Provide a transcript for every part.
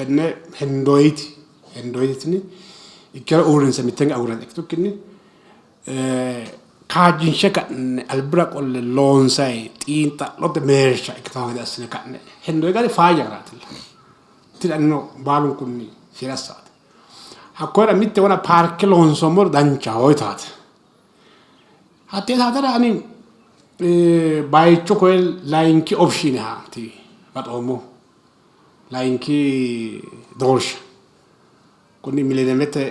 Tenne hendoyiti hendoyiti tini ikkiro uurrinse mitteenni agurranni ikkitukkinni kaajjinshe ka'ne albira qolle loonsayi xiinxallote mereersha ikkitanno gede assine ka'ne hendoyi gari faayya garaatilla. Tini anino baalunkunni seera assaate. Hakkoyira mitte wona paarke loonsoommoro danchaho yitaate. Hattee saatera ani bayicho koye layinki option haati baxoommohu. Layinki doorsha. Kunni milenemete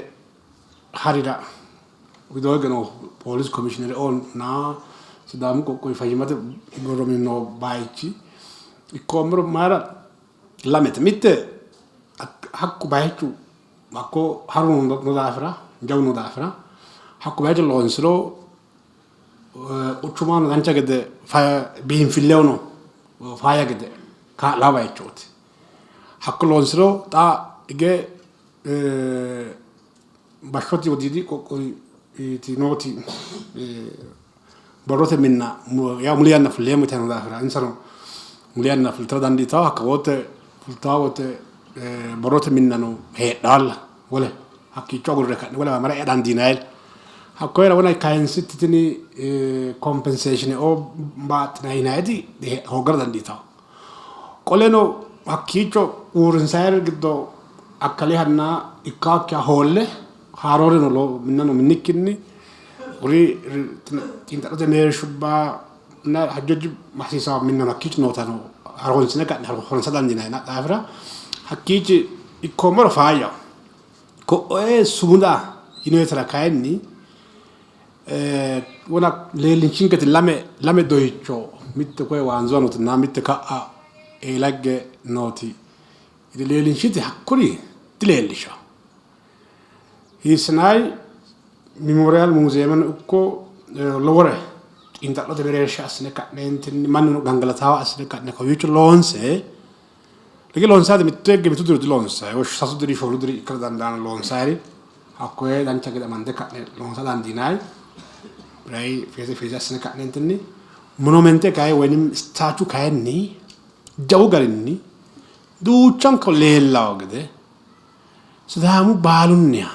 harira widoo hige noo poolis komishinere na Sidaamu qoqqowi fayyimmate borro mini noo bayichi ikkoommero mayira lamete mitte hakku bayichu hakko haru noo daafira jawu noo daafira hakko bayicho loonsiro quchumahono dancha gede biinfillehono faayya gede kaa'lawo bayichooti. Hakko loonsiro xa hige bashshoti wodiidi qoqqowiti nooti borrote minna yaw muli yanna fulleemmo yitanno daafira insano muli yanna fultara dandiitawo hakka wote fultawo wote borrote minnano heedhalla wole hakkiicho agurre ka'ne wolewa mara ea dandiinayilla. Hakkoyera wona kayinsitti tini compensation o baaxxinanni yinayiti hooggara dandiitawo. Qoleno hakkiicho uurrinsayiri giddo akkalehanna ikkaakkiha hoolle haarooreno minnano minnikkinni kuri xiinxallote mereershubbanna hajjojji hasiisawo minnano hakkiicho nootano haroonsine ka'ne horonsa dandiinanni daafira hakkiichi ikkoommero faayyaho. Ko'oe sumuda yinoyitera kayinni wona leellinshinketi lame lame doyicho mitte koye waanzuwa nootinna mitte ka'a eelagge nooti leellinshiti hakkuri dileellishawo. Hiissinayi memorial muuzeemeno ikko lowore xiinxallote mereersha assine ka'neentinni mannuno gangalataawa assine ka'ne kowiicho loonse Lege loonsaayiti mitto higge mittu diri diloonsayi woy sasu diri shoolu diri ikkara dandaanno loonsayiri hakkoye dancha gede amande ka'ne loosa dandiinayi rayi feeze feeze assine ka'neentinni monomente kayi woynim istaachu kayinni jawu garinni duuchanko leellawo gede Sidaamu baalunniha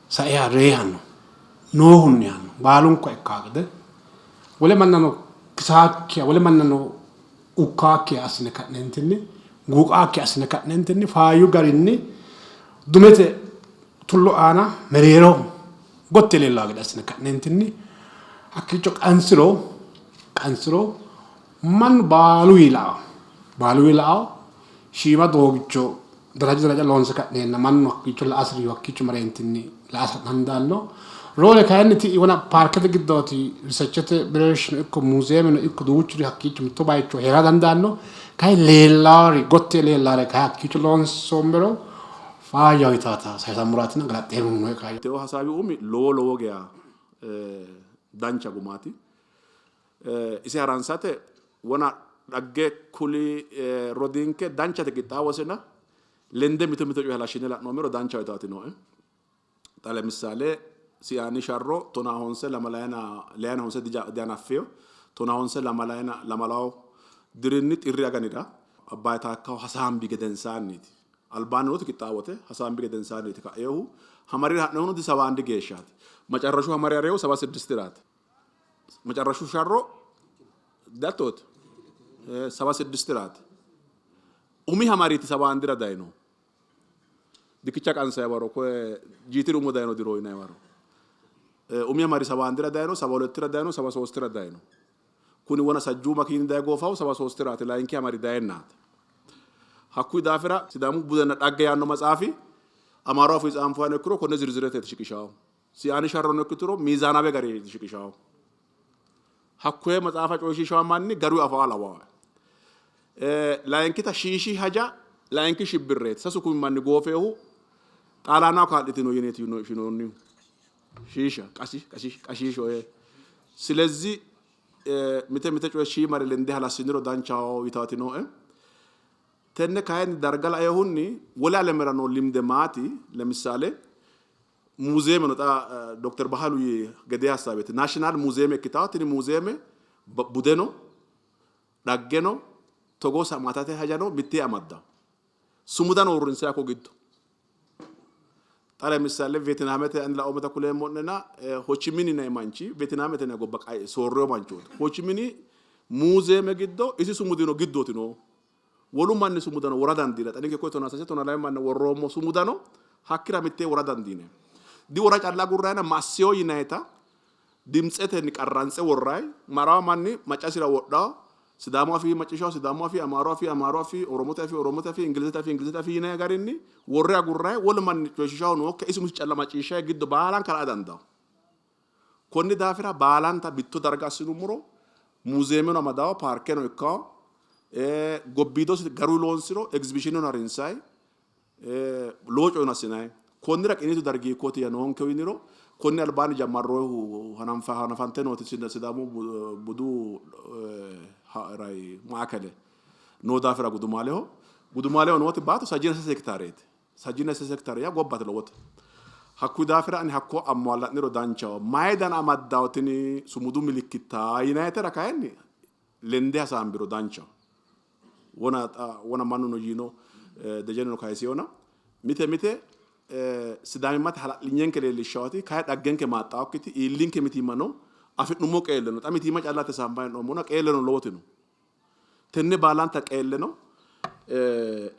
saiha reehano noohunnihano baalunkuha ikkawo gede wole mannano kisaakkiha wole mannano ukkaakkiha assine ka'neentinni guuqaakkiha assine ka'neentinni faayyu garinni dumete tullo aana mereeroho gotti leellawo gede assine ka'neentinni hakkiicho qansiro qansiro mannu baaluwi la''awo baaluwi la''awo shiima doogicho daraja daraja loonse ka'neenna mannu hakkiicho la''a hasirihu hakkiicho mareentinni la''a dandaanno. Roore kayinni ti'i wona paarkete giddooti riserchete mereershino ikko muuzeemeno ikko duuchuri hakkiicho mitto bayicho hee'ra dandaanno. Kayi leellaari gotti yee leellaare kayi hakkiicho loonsoommero faayyaho yitaata sayisammoraatina galaxxeemmohu nooe kaayyo. Teo hasaawi umi lowo lowo geya dancha gumaati. Ise haransate wona dhagge kuli rodiinke danchate qixxaawosena lende mito mito coye halashshine la'noommero danchaho yitaati nooe. Xa lemisaale Siyaani sharro tonaa honse lamalayina leyana honse dihanaffino. Tonaa honse lamalayina lamalawo dirinni xirri aganira Abbayi Taakkaho hasaambi gedensaanniiti. Albaanni nooti qixxaawote hasaambi gedensaanniiti ka'inohu. Hamarira ha'nohuno disawaandi geeshshaati. Macarrashu hamari hareehu saba siddistiraati. Macarrashu sharro dattooti saba siddistiraati. Umi hamariiti sawaandira dayino. Dikkicha qansayi waro koye jiitiri umo dayino diro yinanni waro. Umi hamari sawaandira dayino, saba hulettira dayino, saba soostira dayino. Kuni wona sajjuu makiini daye goofahu saba soostiraati, layinki hamari dayennaati. Hakkuyi daafira Sidaamu budenna dhagge yaanno matsaafi Amaaru afii tsaanfoyano ikkiro konne zirzireteeti shiqishawo. Siyaani sharrono ikkituro miizaanaawe garinniiti shiqishawo. Hakkoye maxaafa coyishiishawo manni garu afaa lawawo. Layinkita shiishi haja layinki shibbirreeti. Sasu kumi manni goofeehu xaalaanaho kaa'litino yineeti shinoonnihu. Shiisha qashi qashi qashiisho ee. Silezzi mite mite coye shiimare lende halassiniro danchaho yitaati nooe. Tenne kayinni darga laeehunni wole alamera noo limde maati? Lemisaale Muuzeemeno xa Dokter Bahalu yii gedee hassaaweeti. Naashinaal muuzeeme ikkitawo. Tini muuzeeme budeno, dhaggeno, togoo samatate hajano mittee amaddawo. Sumudano uurrinse hakko giddo. Xa lemisaale Veetinaamete ani laoommota kuleemmo'nena Hochimini yinanni manchi Veetinaamete yinanni gobba soorrino manchooti. Hochimini muuzeeme giddo isi sumudino giddooti noohu. Wolu manni sumudano wora dandiinanni. Xa ninke koye tonaa sase tonaa lame manna worroommo sumudano hakkira mittee wora dandiineemmo. Diwora calla agurrayina massiyo yinayita dimtsetenni qarrantse worrayi, marawo manni maccasira wodhawo, Sidaamu afii macciishshawo, Sidaamu afii, Amaaru afii, Amaaru afii, Oromote afii, Oromote afii, Ingilizete afii, Ingilizete afii yinayi garinni worre agurrayi, wolu manni coyishiishawo nookkiha isi umisi calla macciishshayi giddo baalanka la'a dandawo. Konni daafira baalanta mitto darga assinummoro muuzeemeno amadawo, paarkeno ikkawo, gobbiidosi garuyi loonsiro egzibishiineno harinsayi, Lowo coyeno assinanni. Konnira qiniitu dargi hiikkooti ya noonkehu yiniro konni albaanni jammarroonnihu hanafante nooti Sidaamu budu ha'ray maakele noo daafira Gudumaaleho. Gudumaaleho nooti baatto sajjiina sase hekitaareeti. Sajjiina sase hekitaare yaa gobbate lowote. Hakkuyi daafira ani hakko ammoalla'niro danchaho. Mayi dana amaddawo tini sumudu milikkitta yinayitera kayinni lende hasaambiro danchaho. Wona xa wona mannuno yiino Dejeneno kayisinona mite mite Sidaamimmate hala'linyenke leellishshawoti kayi dhaggenke maaxxawokkiti iillinke mitiimma no, afi'nummo qeelle no. Xa mitiimma callate hasaambanni hee'noommona qeelleno lowoti no. Tenne baalanta qeelleno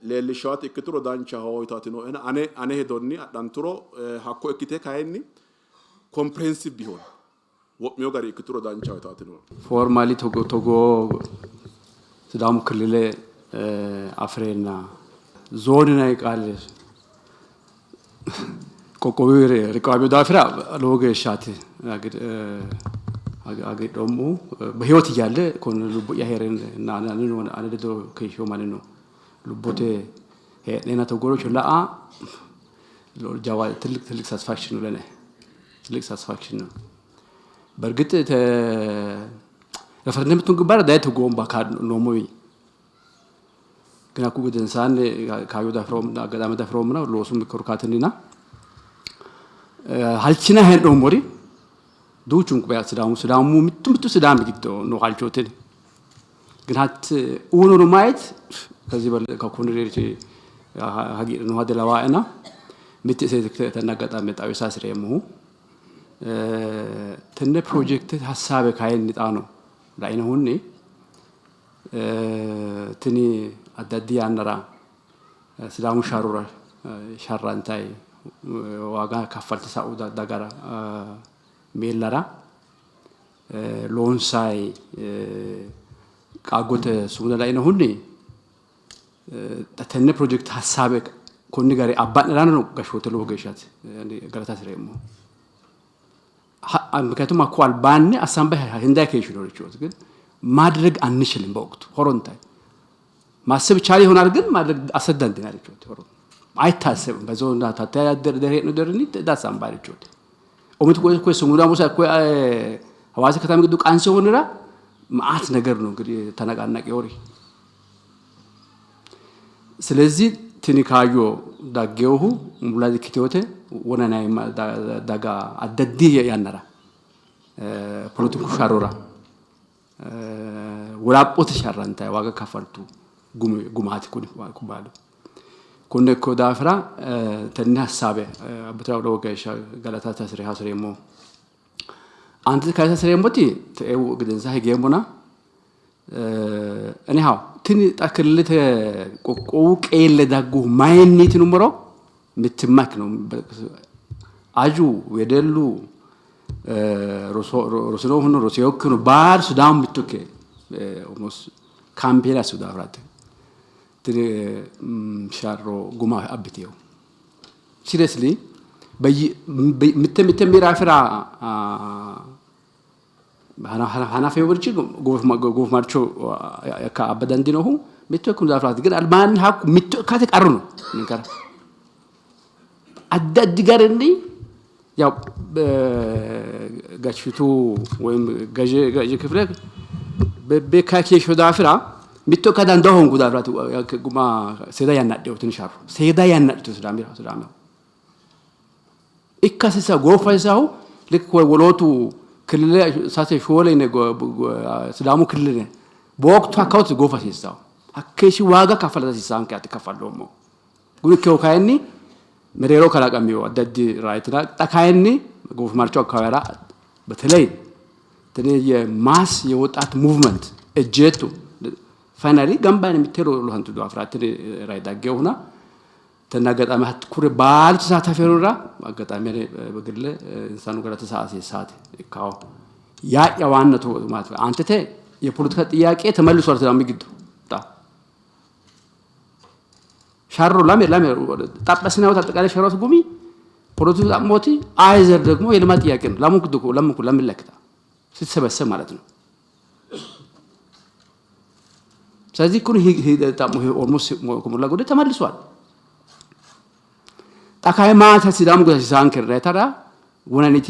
leellishshawoti ikkituro danchaho yitawoti nooena ane ane hedonni adhanturo hakko ikkite kayinni comprehensive bihon wo'mino gari ikkituro danchaho yitawoti nooe. Formally togo togoo Sidaamu killile afi'reenna zoon yinanni qaali qoqqowu riqiwamino daafira lowo geeshshaati hagiidhoommohu. Behiwoti iyyaalle konne lubbo'ya hee'reenna ane ledo keeshshino mannino lubbote hee'neenna togooricho la'a jawa ትልቅ ትልቅ ሳቲስፋክሽን ነው ለእኔ ትልቅ ሳቲስፋክሽን ነው። በእርግጥ referendum tun ግንባር ዳይ ተጎምባ ኖሞይ ግን አኩ gedensaanni kaayyo አጋጣሚ dafroomna loosu korkaatinninna halchina hee'noommori duuchunku Sidaamu Sidaamu mittu mittu Sidaami giddo noo halchooti ግን ሀት እውን ማየት ከዚህ ከኩንሬ hagiidhino dilawaena mitte tenne አጋጣሚ xawisa hasireemmohu tenne pirojekte hasaabe kayinni xaano lainohunni tini addi addi yannara Sidaamu sharrora sharrantayi waaga kaffalte sa'u dagara miillara loonsayi qaaggote sumuda lainohunni tenne pirojekte hasaabe konni gari abba'nerano gashshoote lowo geeshshaati galata hasireemmo. ምክንያቱም hakko albaanni አሳምባይ hendayi keeshshinorichooti ግን ማድረግ አንችልም። በወቅቱ ሆሮንታይ ማሰብ ይቻል ይሆናል ግን ማድረግ አሰዳንቲናሪቾቲ ሆሮ አይታሰብም። በዞን ታተያደር ደሬ ነው ደርኒ ዳሳምባሪቾቲ ኦሚት ኮ ኮ ስሙዳ ሙሳ ኮ ሐዋሳ ከተማ ግዱ ቃንሰ ሆነራ መዓት ነገር ነው እንግዲህ ተነቃናቂ ወሬ። ስለዚህ ትኒካዮ ዳጌውሁ ሙላዚ ኪቴዎቴ ወነናይ ዳጋ አደዲ ያነራ ፖለቲኩ ሻሮራ ወላጶት ሻራንታ ዋጋ ከፈልቱ ጉማቲ ኩባሉ konne ikko daafira tenne hasaabe abbitira lowo geeshsha galata hasire hasireemmo. Aantete kayisa hasireemmoti te'eu gedensa higeemmona anyhow tini xa killilete qoqqowu qeelle dagguhu mayinniiti yinummoro mittimma ikkino aju wedellu rosinohuno rosinokkihuno baalu Sidaamu mitto ikke almost campaign assitu daafiraati tini sharro guma abbitewo. Seriously mitte mitte ምዕራፍራ hanafeeworichi goofimarcho akka abba dandinohu mitto ikkino daafiraati ግን albaanni hakku mitto ikkate qarru no ninkera addi addi garinni ያው gashshitu ወይም ገዢ ክፍለ beekkaa daafira mitto ikka dandaa hoongu daafiraati guma seeda yanna adhino tini sharro seeda yanna adhito Sidaamira Sidaamaho ikkasi goofasisahu ልክ ወሎቱ ክልል ሳሴ ሾለ ሲዳሙ ክልል በወቅቱ አካውት ጎፋ ሲሳው ሀኬሺ ዋጋ ከፈለ ሲሳን ከያት ከፈለውሞ Kuni kayinni mereero kalaqamino addi addi ራይትና xa kayinni goofimarchu አካባቢ በተለይ የ mass የወጣት movement እጀቱ finally ገንባን የሚቴሮ ሎሀንቱ ዳፍራ ራይ ዳጌውና ተናገጣሚ ኩሪ ባል ተሳታፊ ኑራ አጋጣሚ በግል እንሳኑ ጋር ተሳሲ ሳት ካው ያ ያዋነቱ ማለት አንተተ የፖለቲካ ጥያቄ ተመልሷል። ስለሚግዱ ጣ ሻሮ ላሜ ላሜ ጣጣስናው አጠቃላይ ሸሮት ጉሚ ፖለቲካ ጣሞቲ አይዘር ደግሞ የልማት ጥያቄ ነው። ላሙን ኩዱ ለምን ለምን ለክታ ስትሰበሰብ ማለት ነው። ስለዚህ ኩን ጣሞ ኦልሞስት ከሞላ ጎደል ተመልሷል። ጣካይ ማታ ሲዳም ጎሳ ሳንከር ታራ ወናኒቲ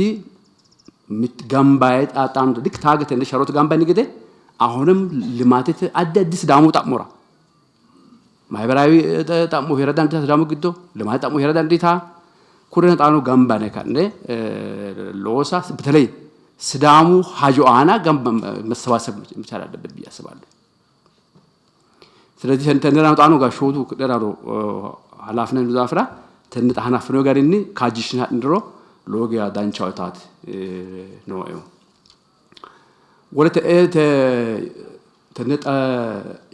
ገንባይ ጣጣም ልክ ታገተ እንደ ሸሮት ገንባይ ንግደ አሁንም ልማቴት አዳዲስ ዳሙ ጣሞራ ማህበራዊ ጣሞ ሄረዳ እንዲታ ሲዳሙ ግዶ ልማት ጣሞ ሄረዳ እንዲታ ኩረን ጣኑ ገንባ ነካነ ሎሳ በተለይ ሲዳሙ ሀጆ አና ገንባ መሰባሰብ መቻል አለበት ብዬ አስባለሁ። ስለዚህ ተንደራ ጣኑ ጋር ሾቱ ደራሮ ኃላፊነት ዛፍራ ተንጣ ሀናፍኖ ጋር እኒ ካጂሽና እንድሮ ሎጊያ ዳንቻውታት ነው ወለተ ተነጣ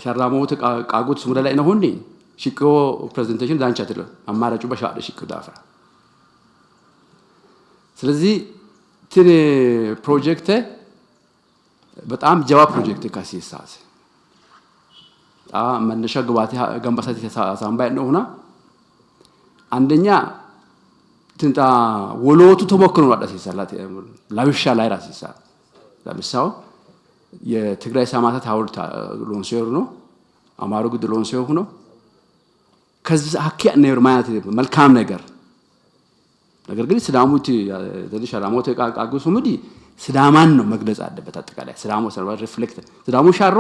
ሸራሞት ቃጉት ሱሙዳ ላይ ነው ሁኒ ሽቆ ፕሬዘንቴሽን ዳንቻ ትለ አማራጩ በሻለ ሽቆ ዳፍራ ስለዚህ ትን ፕሮጀክት በጣም ጀባ ፕሮጀክት ካሲሳስ ጣ መነሻ ግባቴ ገንባሳት ሳምባይ ነውና አንደኛ ትንጣ ወሎቱ ተሞክሮ ነው አዳሲሳ ላብሻ ላይ ራሲሳ ለምሳው የትግራይ ሰማዕታት ሐውልት ሎንሴር ነው አማሩ ግድ ሎንሴር ነው ከዛ አኪያ ነው ማለት መልካም ነገር ነገር ግን ስዳሙት ትንሽ አላሞት ቃጉ ሱሙዲ ስዳማን ነው መግለጽ አለበት። አጠቃላይ ስዳሞ ሰራ ሪፍሌክት ስዳሙ ሻሮ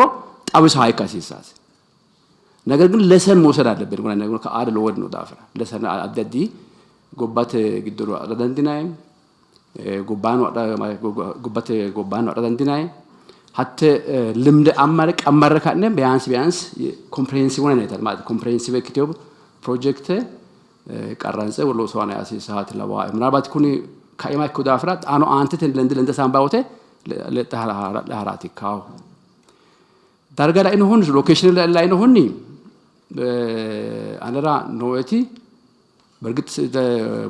ጣብሳ አይካሲሳስ ነገር ግን ለሰን መውሰድ አለብን። ወላ ነገር ከአድ ለወድ ነው ዳፍራ ለሰን አደዲ ጎባት ግድሩ አደንዲናይ ጎባን ጎባት ጎባን አደንዲናይ ሀተ ልምድ አማረ ቀመረ ካነ ቢያንስ ቢያንስ ኮምፕሬሄንሲቭ ሆነ ነው ማለት ኮምፕሬሄንሲቭ ክቲዮብ ፕሮጀክት ቀረንጸ ወሎ ሰዋና ያሲ ሰዓት ለዋ ምናልባት ኩኒ ከኢማ ኩዳፍራ ጣኖ አንተ ለንድ ለንደ ሳምባወቴ ለተሃራቲ ካው ዳርጋ ላይ ነው ሎኬሽን ላይ ነው ሆኒ አነራ ኖቲ በእርግጥ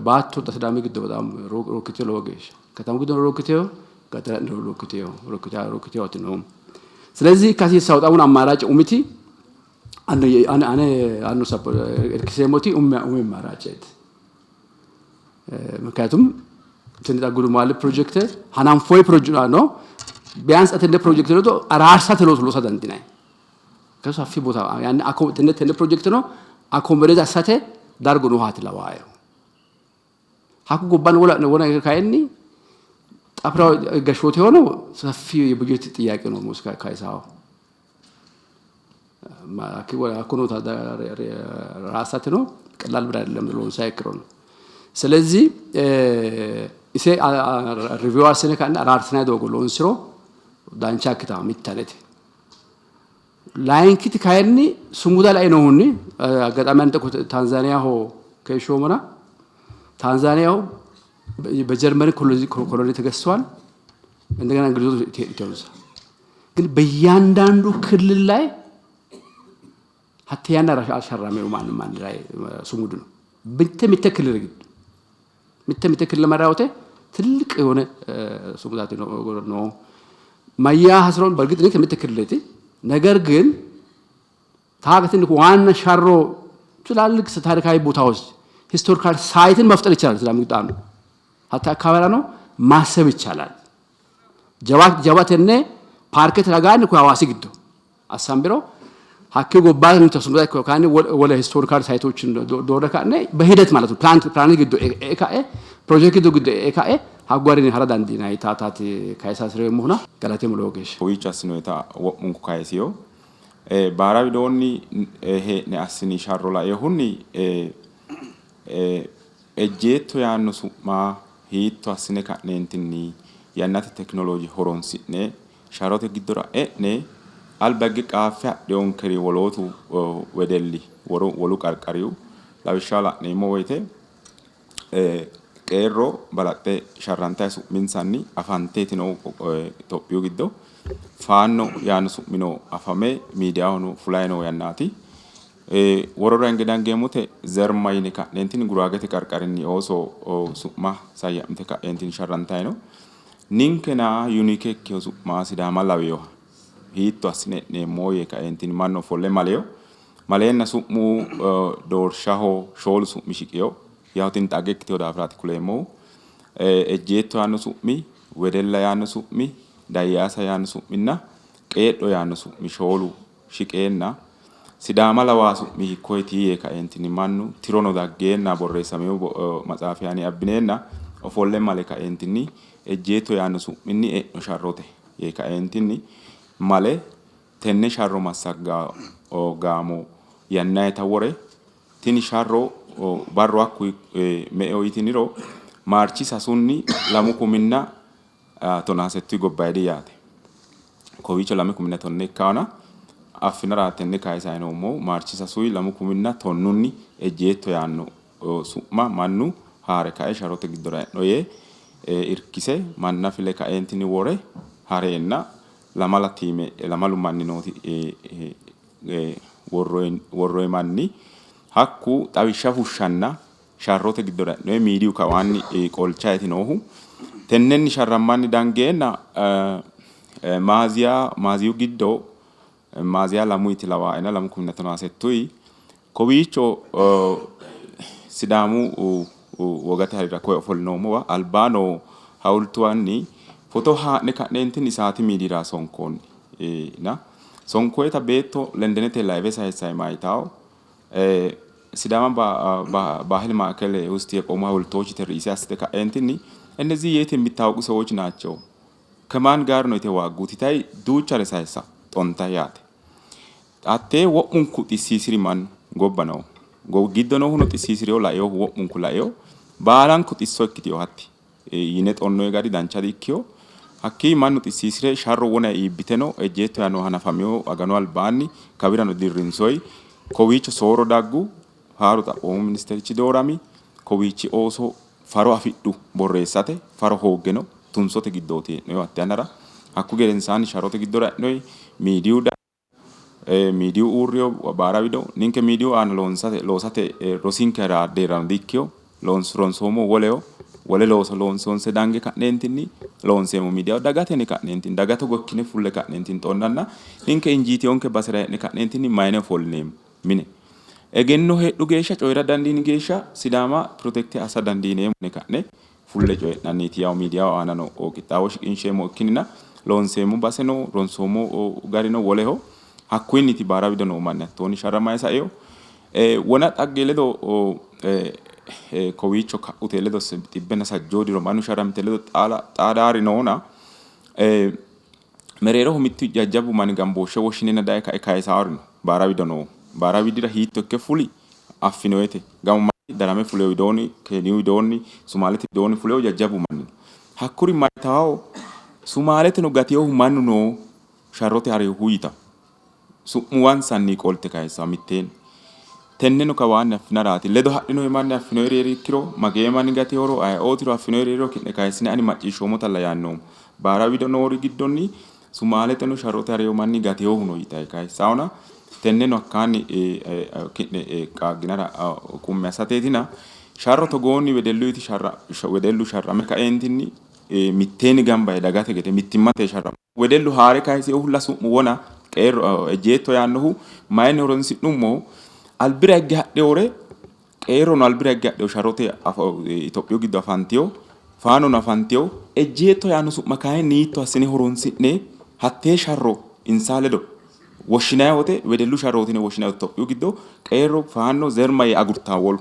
ባቶ ተስዳሚ ግዶ በጣም ሮክቴ ለወገሽ ከተማ ግዶ ሮክቴ ገጠር ነው ሮክቴ ሮክቴ ሮክቴ ነው። ስለዚህ ካሲ ሳውጣውን አማራጭ ኡሚቲ አነ አነ አነ ሰፖ እርክሴሞቲ ኡሚ ኡሚ አማራጭት ምክንያቱም ትንጣጉዱ ማለት ፕሮጀክት ሀናንፎይ ፕሮጀክት ነው ቢያንስ እንደ ፕሮጀክት ነው አራርሳ ተሎት ሎሳ ዳንዲናይ ከሰፊ ቦታ ያን አኮ ተነ ፕሮጀክት ነው አኮሞዴት አሳቴ ዳርጎ ነው ሀት ለዋዩ ሀኩ ጎባን ወላ ነው ወና ካይኒ ጣፍራው ገሾት የሆነው ሰፊ የበጀት ጥያቄ ነው። ሞስካ ካይሳው ማኪ ወላ አኮኖ ራሳት ነው ቀላል ብር አይደለም ብሎ ሳይክሮ ነው። ስለዚህ እሴ ሪቪው አሰነ ካና ራርስና ዶጎ ሎንስሮ ዳንቻ ክታ ሚታለት ላይንኪት ካይኒ ሱሙዳ ላይ ነው ሁኒ አጋጣሚ አንተ ታንዛኒያ ሆ ከሾሞና ታንዛኒያው በጀርመን ኮሎኒ ተገዝተዋል። እንደገና እንግሊዞች ኢትዮጵያ ግን በእያንዳንዱ ክልል ላይ ሀተያና አልሸራሚው ማንም አንድ ላይ ሱሙድ ነው ብንተ ሚተ ክልል ግን ሚተ ሚተ ክልል መራውቴ ትልቅ የሆነ ሱሙዳት ነው ማያ ሀስሮን በእርግጥ ነው ከሚተ ክልል ነገር ግን ታገትን ዋና ሻሮ ትላልቅ ታሪካዊ ቦታዎች ሂስቶሪካል ሳይትን መፍጠር ይቻላል። ስለሚጣ ነው ሀታ አካባቢ ነው ማሰብ ይቻላል። ጀባት ጀባተነ ፓርክ ተጋን ኩ ሐዋሲ ግዶ አሳምብሮ ሀኪ ጎባን ተስሙዳ ካኒ ወለ ሂስቶሪካል ሳይቶችን ዶረ ካነ በሂደት ማለት ነው ፕላን ፕላን ግዶ ኤካኤ ፕሮጀክት ግዶ ግዶ ኤካኤ ሀጓሪን ሀረዳን ዲና ታታት ካይሳስረ መሆና ገላቴ ሙሎጌሽ kowiicho assinoyita wo'munku kayisiyo baara widoonni hee'ne assini sharro lainohunni ejjeetto yaanno su'ma hiitto assine ka'neentinni yannate tekinolooje horonsi'ne sharrote giddora e'ne alba higge qaaffe hadhinonkeri wolootu wedelli wolu qarqarihu Lawishshaho la'neemmo woyte qeerro balaxxe sharrantayi su'minsanni afanteeti noohu Itophiyu giddo. Faanno yaanno su'mino afame miidiyahono fulayi noo yannaati. Worora hinge dangeemmote Zerma yine ka'neentinni Guraagete qarqarinni ooso su'ma sayya'mite ka'eentinni sharrantayi no. Ninkena unique ikkino su'ma Sidaama laweyoha hiitto assine e'neemmo yee kaeentinni mannu ofolle maleyo. Maleenna su'mu doorshaho shoolu su'mi shiqiyo. Yawo tini xagge ikkitino daafiraati kuleemmohu. Ejjeetto yaanno su'mi, Wedella yaanno su'mi, Dayyaasa yaanno su'minna Qeedho yaanno su'mi shoolu shiqeenna Sidaama lawaa su'mi hiikkoyeti yee kaeentinni mannu tirono daggeenna borreessamino maxaafi aani abbineenna ofolle male kaeentinni Ejjeetto yaanno su'minni e'no sharrote yee kaeentinni male tenne sharro massagganno gaamo yannayita wore tini sharro barru hakkuy me''eho yitiniro Maarchi sasunni lamu kuminna tonaa settuy gobbayidi yaate. Kowiicho lame kuminna tonne ikkaona affinara tenne kayisayi noommohu Maarchi sasuy lamu kuminna tonnunni ejjeetto yaanno su'ma mannu haa're kae sharrote giddora e'no yee irkise manna file kaeentinni wore hareenna lamala tiime lamalu manni nooti worroyi manni hakku xawishsha fushshanna sharrote giddora e'noyi miidiyu kawaanni qolchayti noohu. Tennenni sharrammanni dangeenna Maaziya Maaziyu giddo Maaziya lamuyti lawaaena lamu kuminna tonaa settuyi kowiicho Sidaamu wogate harira koye ofollinoommowa albaa noo hawultuwanni foto haa'ne ka'neentinni Isaati miidiyira sonkoonni na sonkoyita beetto Lendenete live sayissayi mayitawo ሲዳማ ባህል ማዕከል ውስጥ የቆሙ ሐውልቶች ርዕሰ አስተ ka'eentinni እነዚህ የት የሚታወቁ ሰዎች ናቸው? ከማን ጋር ነው የተዋጉት? ታይ duuchare sayissa xonta yaate. Hattee wo'munku xissiisiri mannu gobba no giddo noohuno xissiisireyo laeyohu wo'munku laeyo baalanku xisso ikkiteyo hatti yine xonnoyi gari dancha di''ikkino. Hakkii mannu xissiisire sharro wona iibbite no ejjeetto yaanno hanafamino aganu albaanni kawirano dirrinsoyi. Kowiicho soorro daggu, haaru xaphoomu ministerichi doorami, kowiichi ooso faro afidhu borreessate, faro hooggeno tunsote giddooti hee'noyihu hatte yannara. Hakku gedensaanni sharrote giddora e'noyi miidiyu miidiyu uurriyo baara wido ninke miidiyu aana loonsate loosate rosinkera deerrano di''ikkino ronsoommo woleho wole looso loonse dange ka'neentinni loonseemmo miidiyaho dagateni ka'neentinni daga togo ikkine fulle ka'neentinni xonnanna ninke injiitinonke basera hee'ne ka'neentinni mayine ofollineemmo mine egenno heedhu geeshsha coyi'ra dandiini geeshsha Sidaama protect assa dandiineemmo yine ka'ne fulle coyi'nanniiti yawo miidiyaho aanano qixxaawo shiqinsheemmo ikkinnina loonseemmo base no ronsoommo garino woleho hakkuyinniti baara wido noo manni hattoonni sharramayi saino. Wona xagge ledo kowiicho ka'ute ledo xibbenna sajjoo diro mannu sharramite ledo xaadaari noona mereeroho mittu jajjabbu manni gambooshshe woshshineenna daye kae kayisaari no baara wido noohu. Baara widira hiitto ikke fuli affinoyete. Gamu manni darame fuleyo widoonni, Keeniyu widoonni, Sumaalete widoonni fuleyo jajjabbu manni no. Hakkuri mayitawo Sumaaleteno gatinohu mannu no sharrote harihu yitawo. Su'muwansanni qolte kayissawo mitteenni. Tenneno kawaanni affinaraati. Ledo hadhinoyi manni affinoyiri heeri ikkiro, magee manni gatihoro, ayeootiro affinoyiri heeriro ki'ne kayissine ani macciishshoommotalla yaanni noommo. Baara wido noori giddonni Sumaaleteno sharrote hariho manni gatinohu no yitayi kayissawona tenneno hakkaanni ki'ne qaagginara qummi assateetina sharro togoonni wedelluyiti wedellu sharrame kaeentinni mitteenni gamba yee dagate gede mittimmate sharrama wedellu haare kayisinohulla su'mu wona qeerro ejjeetto yaannohu mayinni horonsi'nummo albira higge hadhinore qeerrono albira higge hadhino sharrote Itophiyu giddo afantino faanono afantino ejjeetto yaanno su'ma kayinni hiitto assine horonsi'ne hattee sharro insa ledo woshshinanni wote wedellu sharrooti yine woshshinanni Itophiyu giddo qeerro faano zerma yee agurtanno wolu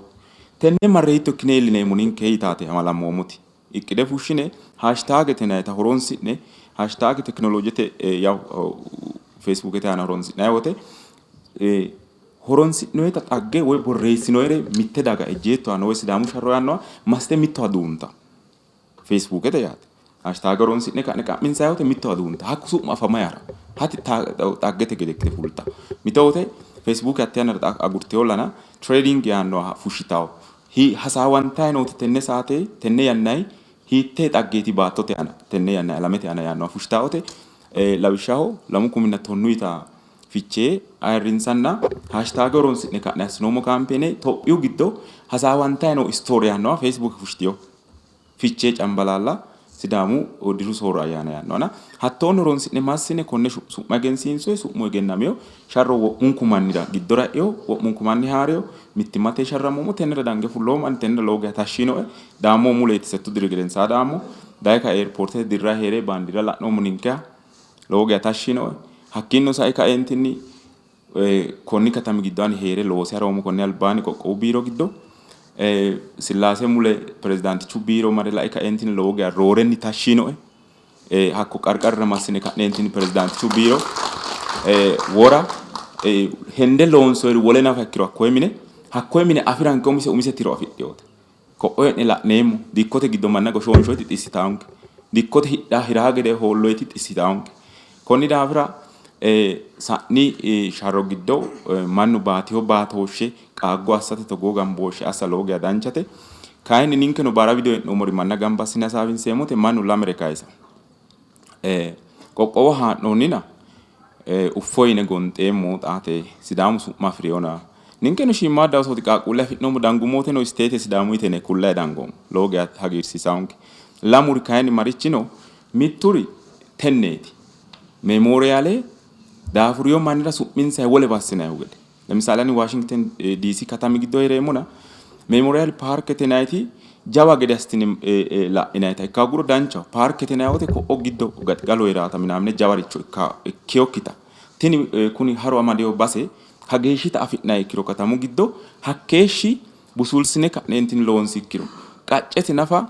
tenne marre hiitto ikkine iillineemmo ninke yitaate amalammoommoti. Iqqide fushshine hashtagete yinannita horonsi'ne hashtag tekinolojete yaw feesbuukete aana horonsi'nanni wote horonsi'noyita xagge woy borreessinoyire mitte daga ejjeetto yaanno woy Sidaamu sharro yaannoha massite mittowa duunta feesbuukete yaate. Hashtag horonsi'ne ka'ne qa'minsayi wote mittowa duunta hakku su'mu afamay hara hati xaggete gede ikkite fulta mito wote. Feesibuuke hatte yannara xa agurteyollana trading yaannoha fushshitawo. Hasaawantayi nooti tenne saate tenne yannayi hiittee xaggeeti baattote aana tenne yannayi alamete aana yaannoha fushshitawote lawishshaho lamu kuminna tonnuyita Fichee ayirrinsanna hashtag horonsi'ne ka'ne assinoommo kaampeene Tophiyu giddo hasaawantayi noo istoore yaannoha Facebook fushshitino. Fichee Cambalaalla Sidaamu diru soorro ayyaana yaannohana hattoonni horonsi'ne massine konne su'ma egensiinsoyi, su'mu egennamino, sharro wo'munku mannira giddora e'ino, wo'munku manni haa'rino, mittimmate sharrammoommo, tennera dange fulloommo, ani tennera lowo geya tashshi yiinoe, daammohu muleeti settu diri gedensaa daammo, daye kae airportete dirrayi hee're baandiira la'noommo ninkeha, lowo geya tashshi yiinoe, hakkiinnino sae kaeentinni Konni katami giddo ani hee're loose haroommo konni albaanni qoqqowu biiro giddo. Sillaase mule pirezidaantichu biiro mare lae kaeentinni lowo geya roorenni tashshi yiinoe. Hakko qarqarira massine ka'neentinni pirezidaantichu biiro wora hende loonsoyiri wole nafa ikkiro hakkoye mine hakkoye mine afi'ranke umise umise tiro afidhinote. Ko'o hee'ne la'neemmo dikkote giddo manna goshoonshoyiti xissitaanke. Dikkote hidha hiraa gede hoolloyiti xissitaanke. Konni daafira sa'ni sharro giddo mannu baatino baatooshshe qaaggo assate togoo gambooshshe assa lowo geya danchate. Kayinni ninkeno baara wido hee'noommori manna gamba assine hasaawinseemmote mannu lamere kayisa. Qoqqowo haa'noonnina uffo yine gonxeemmo xaate Sidaamu su'ma afi'rinona. Ninkeno shiimmaadda osooti qaaqquulle afi'noommo dangummoteno isteete Sidaamu yitine kullayi dangoommo. Lowo geya hagiirsiisaonke. Lamuri kayinni marichi no? Mitturi tenneeti. Memooriyaale daafurino mannira su'minsayi wolewa assinannihu gede. Lemisaale ani Washington DC katami giddo hee'reemmona Memorial Paarkete yinanniti jawa gede assitine la'inannita ikka hooguro danchaho. Paarkete yinanni woyte ko'o giddo gaxigalu hee'raata minaamine jawaricho ikkinokkita tini kuni haru amadino base kageeshshita afi'nanni ikkiro katamu giddo hakkeeshshi busulsine ka'neentinni loonsikkiro qaccete nafa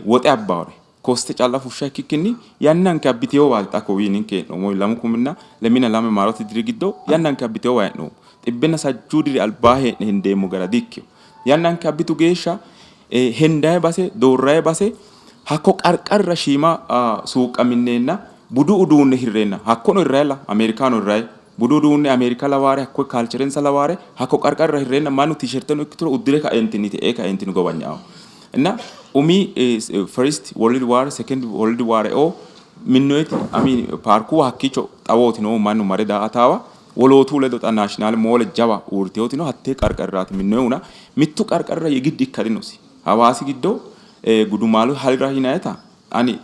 woxe abbaore koste calla fushsha ikkikkinni yannanke abbiteyowaati xa kowii ninke hee'noommo lamu kuminna lemina lame maarote diri giddo yannanke abbiteyowa hee'noommo xibbenna sajjuu diri albaa hee'ne hendeemmo gara dikkino yannanke abbitu geeshsha hendayi base doorrayi base hakko qarqarira shiima suuqqa minneenna budu uduunne hirreenna hakkono hirrayilla Ameerikano hirrayi budu uduunne Ameerika lawaare hakko kaalcherensa lawaare hakko qarqarira hirreenna mannu tisherteno ikkituro uddire kaeentinni te'ee kaeentinni gowanya'aho እና umi first world war second world war eo minnoyeti ami paarkuwa hakkiicho xawooti noohu mannu mare daa''ataawa wolootu ledo xa naashinaal moole jawa uurriteyooti no hattee qarqariraati minnoyihuna mittu qarqarira yegiddi ikka dinosi Hawaasi giddo gudumaalu harira yinayita ani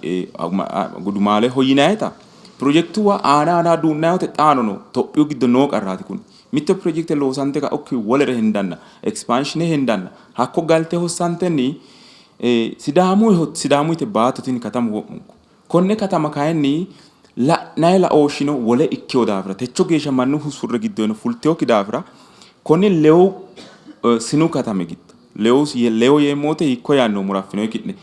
gudumaaleho yinayita pirojektuwa aana aana duunnanni woyte xaano no Tophiyu giddo noo qarraati kuni. Mitte pirojekte loosante ka'ukki wolere hendanna ekspaanshine hendanna hakko galte hossantenni Sidaamu Sidaamuyite baatto tini katamu wo'munku. Konne katama kayinni la'nayi laooshshino wole ikkino daafira techo geeshsha mannu surre giddono fultinokki daafira konni lewu sinu katami giddo lewu lewu yeemmo woyte hiikko yaanno muraffinoyi ki'ne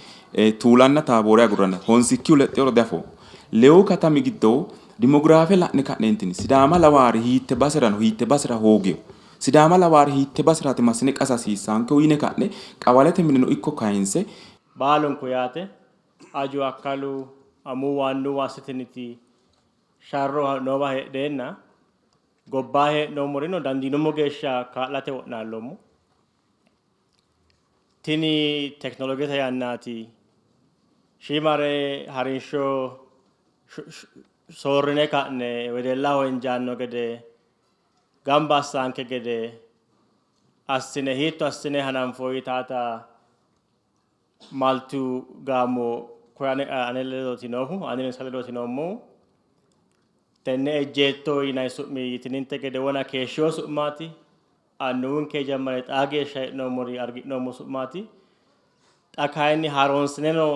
Tuulanna Taaboori agurranna honsikkihu lexxinoro diafoommo. Lewu katami giddo dimogiraafe la'ne ka'neentinni Sidaama lawaari hiitte basera no hiitte basera hoogino Sidaama lawaari hiitte baseraati massine qasa hasiissaankehu yine ka'ne qawalete mineno ikko kayinse Baalunku yaate aju akkalu amuwu annuwu assitiniti sharro noowa heedheenna gobbaa hee'noommorino dandiinummo geeshsha kaa'late wo'naalloommo. Tini tekinolojete yannaati. Shiimare harinsho soorrine ka'ne wedellaho injaanno gede gamba assanke gede assine hiitto assine hananfo yitaata Maltu gaamo koye ane ledooti noohu, anino insa ledooti noommohu. Tenne ejjeetto yinanni su'mi yitininte gede wona keeshshino su'maati. Annuwinke jammare xaa geeshsha hee'noommori argi'noommo su'maati. Xa kayinni haaroonsineno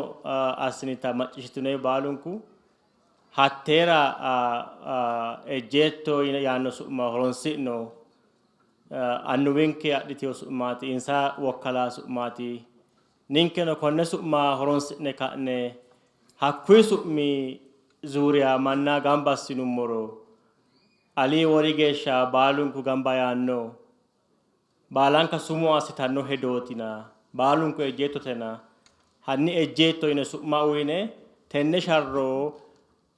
assinita macciishshitinoyi baalunku hatteera ejjeetto yaanno su'ma horonsi'no. Annuwinke adhitino su'maati, insa wokkala su'maati. Ninkeno konne su'ma horonsi'ne ka'ne hakkuyi su'mi zuuriya manna gamba assinummoro alii wori geeshsha baalunku gamba yaanno. Baalanka sumuu assitanno hedootina, baalunku ejjeettotena, hanni ejjeetto yine su'ma uyine tenne sharro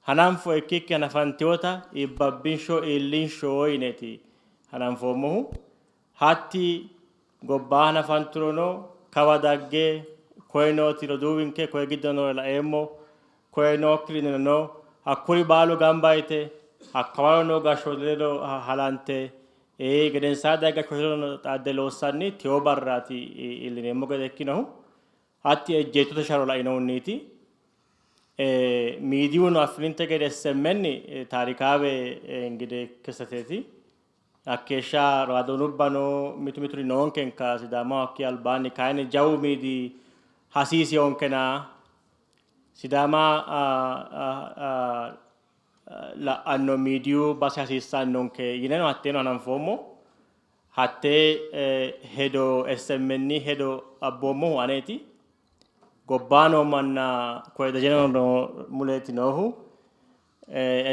hananfo ikkikki hanafantinota iibbabbinsho iillinsho yineeti. hananfoommohu. Hatti gobba hanafanturono kawa dagge koye nooti roduuwinke koye giddo noore laeemmo, koye nookkirino no, hakkuri baalu gamba yite hakkawaro noo gashshooti ledo halante gedensaa dagge gashshooti ledo xaadde loossanni tewo barraati iillineemmo gede ikkinohu. Hatti ejjeettote sharro lainohunniiti. Miidiyuno affininte gede SMN taarikaawe ingide kisteteeti. Hakkeeshsha raadoonubbano mitu mituri noonkenka Sidaamaho hakkii albaanni kayinni jawu miidi hasiisionkena Sidaama la'anno miidiyu base hasiissannonke yineno hatteeno hananfoommo. Hattee hedo SMN hedo abboommohu aneeti. Gobbaa noo manna koye Dejeno noo muleeti noohu.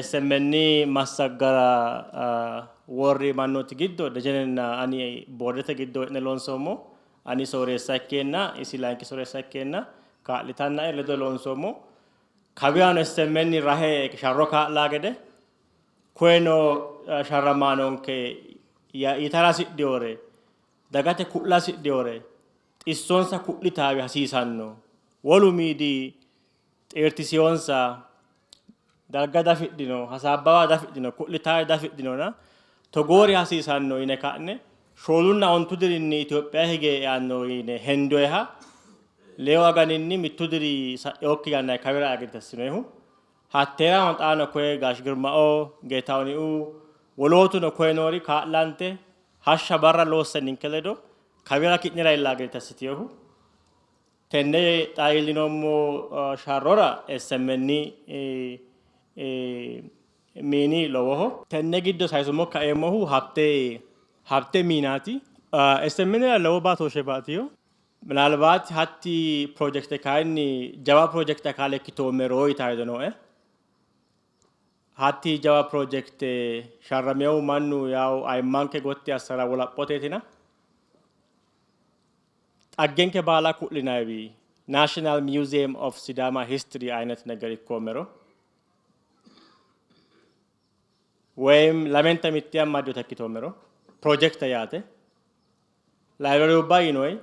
SMN massaggara worri mannooti giddo Dejenenna ani boordete giddo e'ne loonsoommo. Ani sooreessa ikkeenna isi layinki sooreessa ikkeenna kaa'litannae ledo loonsoommo. Kawiyaano SMN rahe sharro kaa'laa gede koyeno sharramaanonke yitara hasidhinore dagate ku'la hasidhinore xissonsa ku'litaawi hasiisanno. Wolu miidi xeertisiyonsa darga dafidhino, hasaabbawa dafidhino, ku'litaare dafidhinona togoori hasiisanno yine ka'ne shoolunna ontu dirinni Itophiya hige eanno yine hendoyiha leewu aganinni mittu diri sa'inokki yanna kawira aginte assinoyihu. Hatteerano xaano koye Gash Girmao, Geetahuniu, wolootuno koye noori kaa'lante hashsha barra loosse ninke ledo kawira ki'nera iilla gede assitinohu. Tenne xa iillinoommo sharrora SMN miini lowoho. Tenne giddo sayisummo kaeemmohu Habte Habte miinaati. SMNra lowo baatooshshe baatino. Minaalbaat hatti pirojekte kayinni jawa pirojekte akaale ikkitoommero yitanno hedo nooe. Hatti jawa pirojekte sharraminohu mannu yawu ayimmanke gotti assara wolaphoteetina. Xaggenke baala ku'linaywi National Museum of Sidama History aynet ነገር ikkoommero ወይም lamenta mitte amaddinota ikkitoommero pirojekte yaate library ubba yinoyi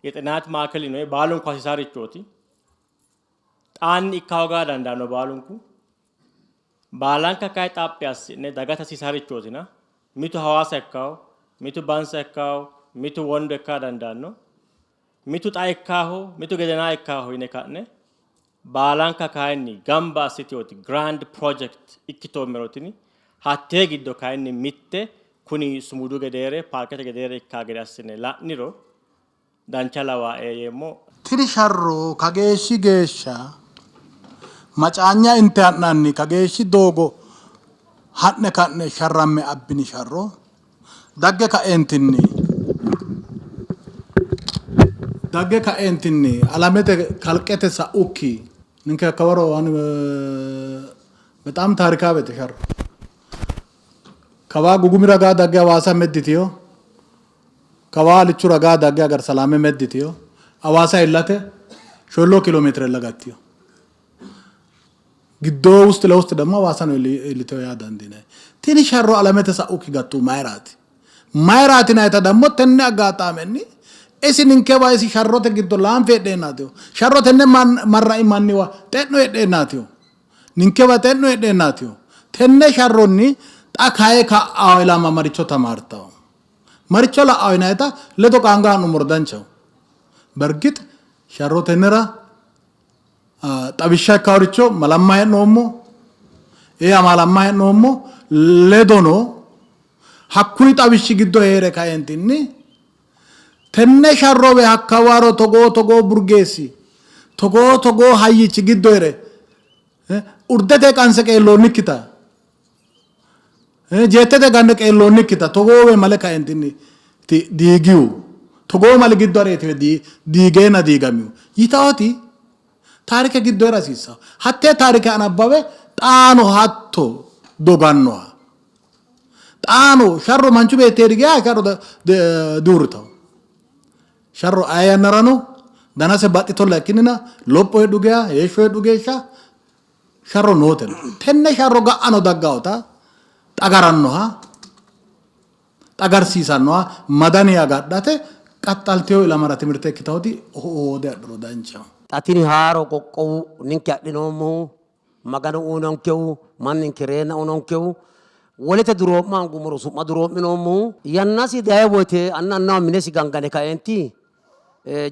የጥናት ማዕከል yinoyi baalunku hasiisaarichooti. Xaanni ikka hooga dandaanno baalunku. Baalanka kayi xaphi assi'ne dagate hasiisaarichootina mitu Hawaasa ikkawo, mitu Bansa ikkawo, mitu Wondo ikka dandaanno. Mitu xa ikkaaho, mitu gedenaa ikkaaho yine ka'ne baalanka kayinni gamba assiteoti grand project ikkitoommero tini hattee giddo kayinni mitte kuni sumudu gedeere paarkete gedeere ikkaa gede assine la'niro dancha lawaae yeemmo. Tini sharro kageeshshi geeshsha macaanya inte ha'nanni kageeshshi doogo ha'ne ka'ne sharramme abbini sharro dagge ka'eentinni dagge ka'eentinni alamete kalqete sa'ukki ninke hakkawaro በጣም ታሪካዊት sharro kawaa gugumi ragaa dagge Hawaasa medditiyo kawaa alichu ragaa dagge Hagar Salaame medditiyo Hawaasa iillate sholloo ኪሎ ሜትር gattiyo giddo ውስጥ ለውስጥ ደግሞ Hawaasa ነው iilliteyo yaa dandiinanni. Tini sharro alamete sa'ukki gattu mayiraati? Mayiraati yinannita ደግሞ tenne aggaxaamenni isi ninkewa isi sharrote giddo laanfe heedheennaatiyo. Sharro tenne marra'i manniwa xe'no heedheennaatiyo. Ninkewa xe'no heedheennaatiyo. Tenne sharronni xa kaye ka'awo ilama maricho tamaartawo? Maricho la'awo yinannita ledo qaanga ha'nummoro danchaho. በእርግጥ sharro tennera xawishsha ikkaworicho malamma hee'noommo ee amaalamma hee'noommo ledono hakkuyi xawishshi giddo hee're kaentinni tenne sharrowe hakkawaro togoo togoo burgeessi togoo togoo hayyichi giddo hee're urdete qanse qeelloonnikkita jeettete ganne qeelloonnikkita togoowe male kaentinni diigiyu togoo mali giddo areetiwe diigeenna diigamiyu yitaoti taarike giddo heera hasiissawo. Hattee taarike anabbawe xaano hatto dogannoha xaano sharro manchu beetti heeri geya sharro diuurritawo. Sharro aye yannarano danase baxxitolla ikkinnina lopho heedhu geya heeshsho heedhu geeshsha sharro nootena. Tenne sharro ga'ano daggawota xagarannoha Xagarsiisannoha madani agadhate qaxxaltino ilamara timirte ikkitawoti hoode adhuro danchaho. Xa tini haaro qoqqowu ninke adhinoommohu Maganu uyinonkehu manninke reenna uyinonkehu wolete duroo'ma hoongummoro su'ma duroo'minoommohu yannasi dayi woyte anna annaho minesi gangane kaeenti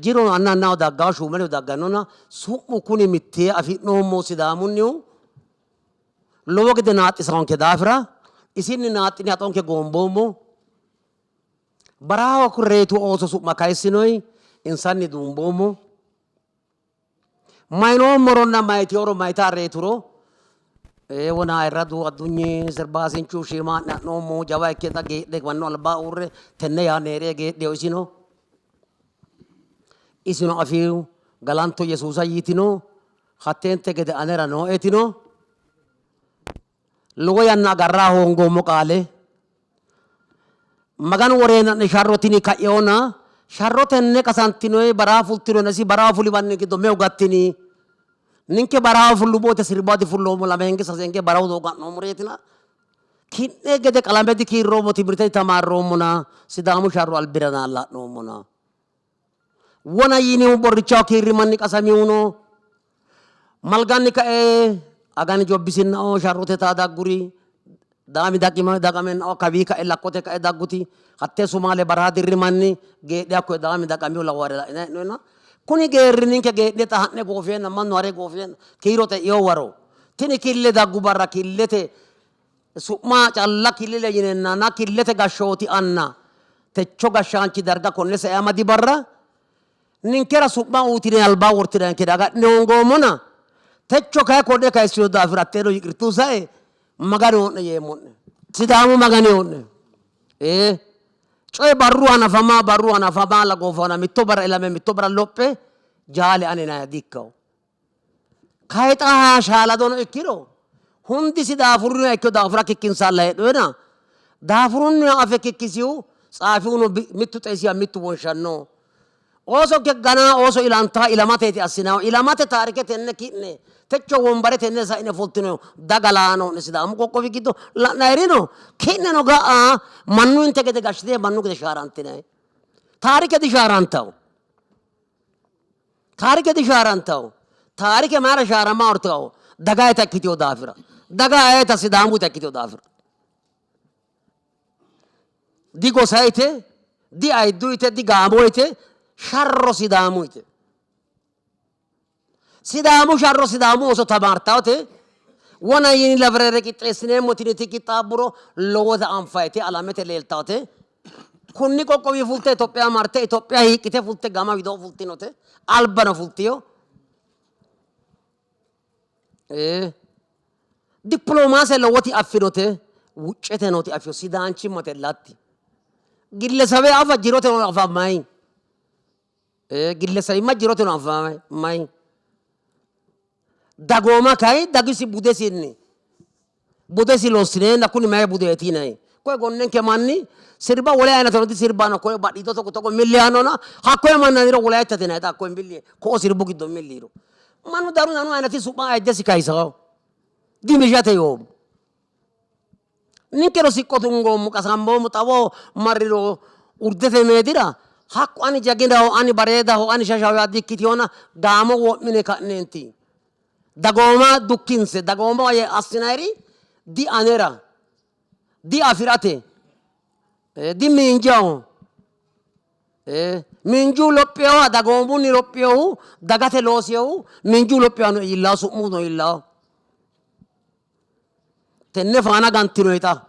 jirono anna annaho daggawo shuumeno daggannona su'mu kuni mittee afi'noommohu Sidaamunnihu lowo gede naaxxisawonke daafira isinni naaxxine haxonke goomboommo. Barahaho reyitu ooso su'ma kayissinoyi insanni duumboommo. Mayinoommoronna mayiteworo mayita reyituro wona ayirradu addunyi sirbaasinchu shiima ha'ne ha'noommohu jawa ikke xa geedhe mannu albaa uurre tenne yaanni hee're geedheho isino. Isino afiu galanto Yesuusa yitino hatteente gede anera nooetino. Lowo yanna agarra hoongoommo qaale. Maganu woreena'ne sharro tini ka'eona, sharro tenne qasantinoi baraha fultinona isi baraha fuli manni giddo meu gattini? Ninke baraha fullummo woyte sirba difulloommo, lamenge sasenge barahu doogo ha'noommoreetina. Ki'ne gede qalame dikiirroommo, timirte ditamaarroommona, Sidaamu sharro albira naalla ha'noommona. Wona yinihu borrichaho kiirri manni qasamihuno malganni kae agani jobbisinnao sharrote taa dagguri daami daqima daqamennao kawii kae lakkote kae dagguti hattee sumaale baraha dirri manni geedhe hakkoye daami daqamihu laware la'ina hee'noyna kuni geerri ninke geedhine xa ha'ne goofeenna mannu hare goofeenna kiiro xe'ino waro tini kille daggu barra killete Su'ma calla killile yinennana killete gashshooti anna techo gashshaanchi darga konne sae amadi barra ninkera su'ma uytine alba wortinanke agadhine hoongoommona techo kayi konne kayissino daafira hatteeno yiqirtu sae Maganu oo'ne yeemmo'ne. Sidaamu Magani oo'ne. Ee, coye barru hanafama barru hanafama la goofana mitto barra ilame mitto barra lophe jaale ane naya diikkawo. Kayi xa shaaladono ikkiro hundisi daafurunniha ikkino daafura kikkinsalla heedhoena daafurunniha afe kikkisihu tsaafihuno mittu xeisiha mittu wonshanno. Oosonke ganaa ooso ilantaa ilamateeti assinaahu. Ilamate taarike tenne ki'ne techo wombare tenne sa'ine fultino daga laano'ne Sidaamu qoqqowi giddo la'nayirino ki'neno ga'a mannuinte gede gashshite mannu gede shaarantinay. Taarike dishaarantawo. Taarike dishaarantawo. Taarike mayira shaarama hortawo? Dagayita ikkitino daafira. Daga ayeta Sidaamuta ikkitino daafira. Di gosayite, di ayidduyite, di gaamoyite, sharro Sidaamuyite. Sidaamu sharro Sidaamu ooso tamaartawote wona yini labrere qixxeessineemmo tiniti qixxaabburo lowota anfayite alamete leeltawote kunni qoqqowi fulte Itophiya marte Itophiya hiiqqite fulte gama widoo fultinote albano fultiyo dippiloomaase lowoti affinote wuccete nooti affino sidaanchimmate latti gillesawe afa jirote no afa mayi Gillesawimma jiroteno anfamay. Dagooma kay dagisi budesinni budesi lossineenna kuni mayi budeeti yinay. Koye gonnenke manni sirba wole ayinateno disirbano koye badhiido togo togo milli yaannona hakkoye manna niro wolayittate yinay xa hakkoye milli ko'o sirbu giddo milli yiro. Mannu daru nanu ayinati su'ma ayiddesi kayisawo. Dimishate yoommo. Ninkeno siqqo tungoommo, qasamboommo, xawoho marriro urdete meedira hakku ani jaginaho, ani bareedaho, ani shashaho yaa di''ikkitinona gaamo wo'mine ka'neenti dagooma dukkinse dagooma assinayiri di anera, di afi'rate, di miinjaho. Miinju lophinoha dagoomunni lophinohu dagate loosinohu miinju lophinohano iillawo, su'muno iillawo. Tenne faana gantinoe xa.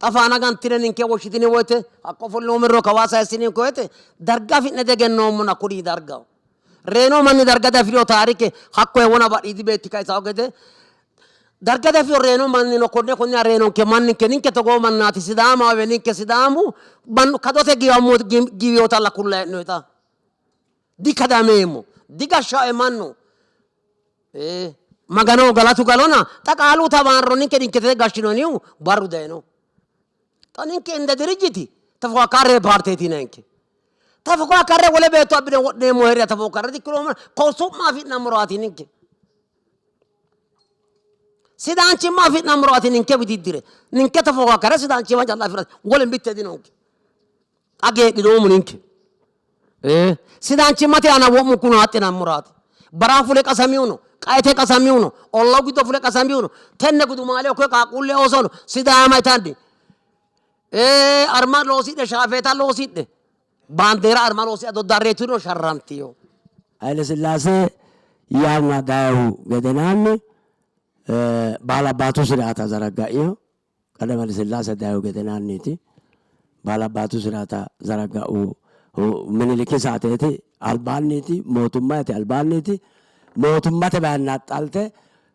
Xa faana gantine ninke woshshitini woyte hakko ofollinoommero kawaa sayissinanke woyte darga afi'ne diegennoommona kuni dargaho. Reyino manni darga diafi'rino taarike hakkoye wona badhiidi beetti kayisawo gede darga diafi'rino reyino mannino konne konne reyinonke manninke ninke togoo mannaati Sidaamawe ninke Sidaamu mannu kadote giwammo giwiyotalla kullayi hee'noyi xa. Dikadameemmo digashshae mannu Ee, Maganoho galatu galona, xa qaalu tamaarro ninke ninkete gashshinonihu barru dayino. Xa ninke inda dirijjiti tafokakkarre paarteeti yinanke. Tafokakkarre wole beetto abbine wodhineemmo hee'riya tafokakkarre dikkinoommo ko su'ma afi'nammoraati ninke. Sidaanchimma afi'nammoro ati ninke wididdire ninke tafokakkare sidaanchimma calla afi'rate wole mitte dinonke. Xa geedhinoommo ninke. Sidaanchimmate aana wo'munku naaxxinammoraati. Baraha fule qasamihuno, qaete qasamihuno, ollau giddo fule qasamihuno, tenne gudumaaleho koye qaaqquulle oosono Sidaama yitanni arma loosidhe shaafeeta loosidhe baandeera arma loosidhe doddarreetuno sharrantino. Haile Sillaase yanna dayihu gedenaanni baalabbaatu siraata zaraga'ino. Qadam Haile Sillaase dayihu gedenaanniiti. Baalabbaatu siraata zaraga'u Miniliki saateeti albaanniiti, mootummaati albaanniiti. Mootummate bayinnaxxalte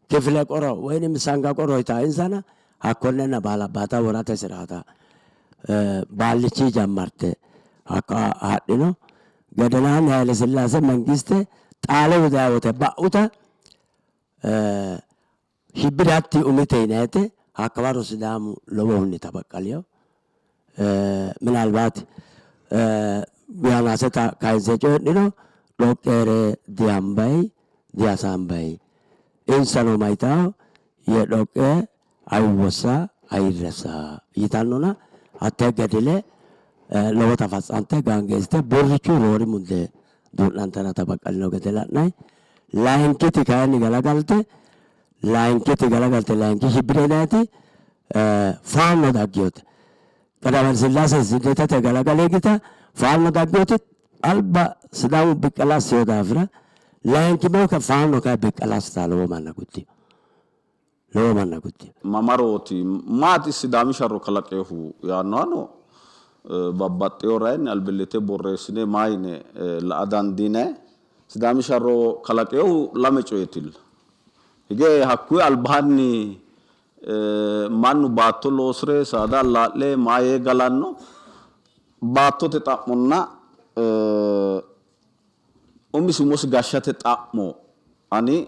kifile qoro woynim sanga qoro yitaa insana hakkonnenna baalabbaata worate siraata baallichi jammarte hakka hadhino. Gedenaanni Haile Sillaase mangiste Xaalewu dayi wote ba'uta Shibbire hatti umite yinayite hakkawaro Sidaamu lowohunni tabaqqalino. Minaalbaati Yanaaseta kayinse coyi'niro dhoqqeere dihambayi dihasaambayi. Insano mayitawo ye dhoqqe ayiwwossa ayirressa yitannona hatte gedile lowota fatsante gaangeessite borrichu roori mundee duu'nantara tabaqqalino gede la'nanni. Layinkiti kayinni galagalte layinkiti galagalte layinki shibbire yinanniti faanno dagginote. Qadaamali Sillaase Siddetete galagale higita faanno dagginoti alba Sidaamu biqqala assino daafira layinki mooke faanno kayi biqqala assita lowo manna guddino. Lowo manna guddino. Mamarooti maati Sidaami sharro kalaqinohu yaannohano babbaxxewo rayinni albillitte borreessine mayine la'a dandiinanni. Sidaami sharro kalaqinohu lame coyeetilla. Hige hakkuyi albaanni mannu baatto loosire saada allaa'le maa yee galanno baattote xa'monna umisi umosi gashshate xa'mo ani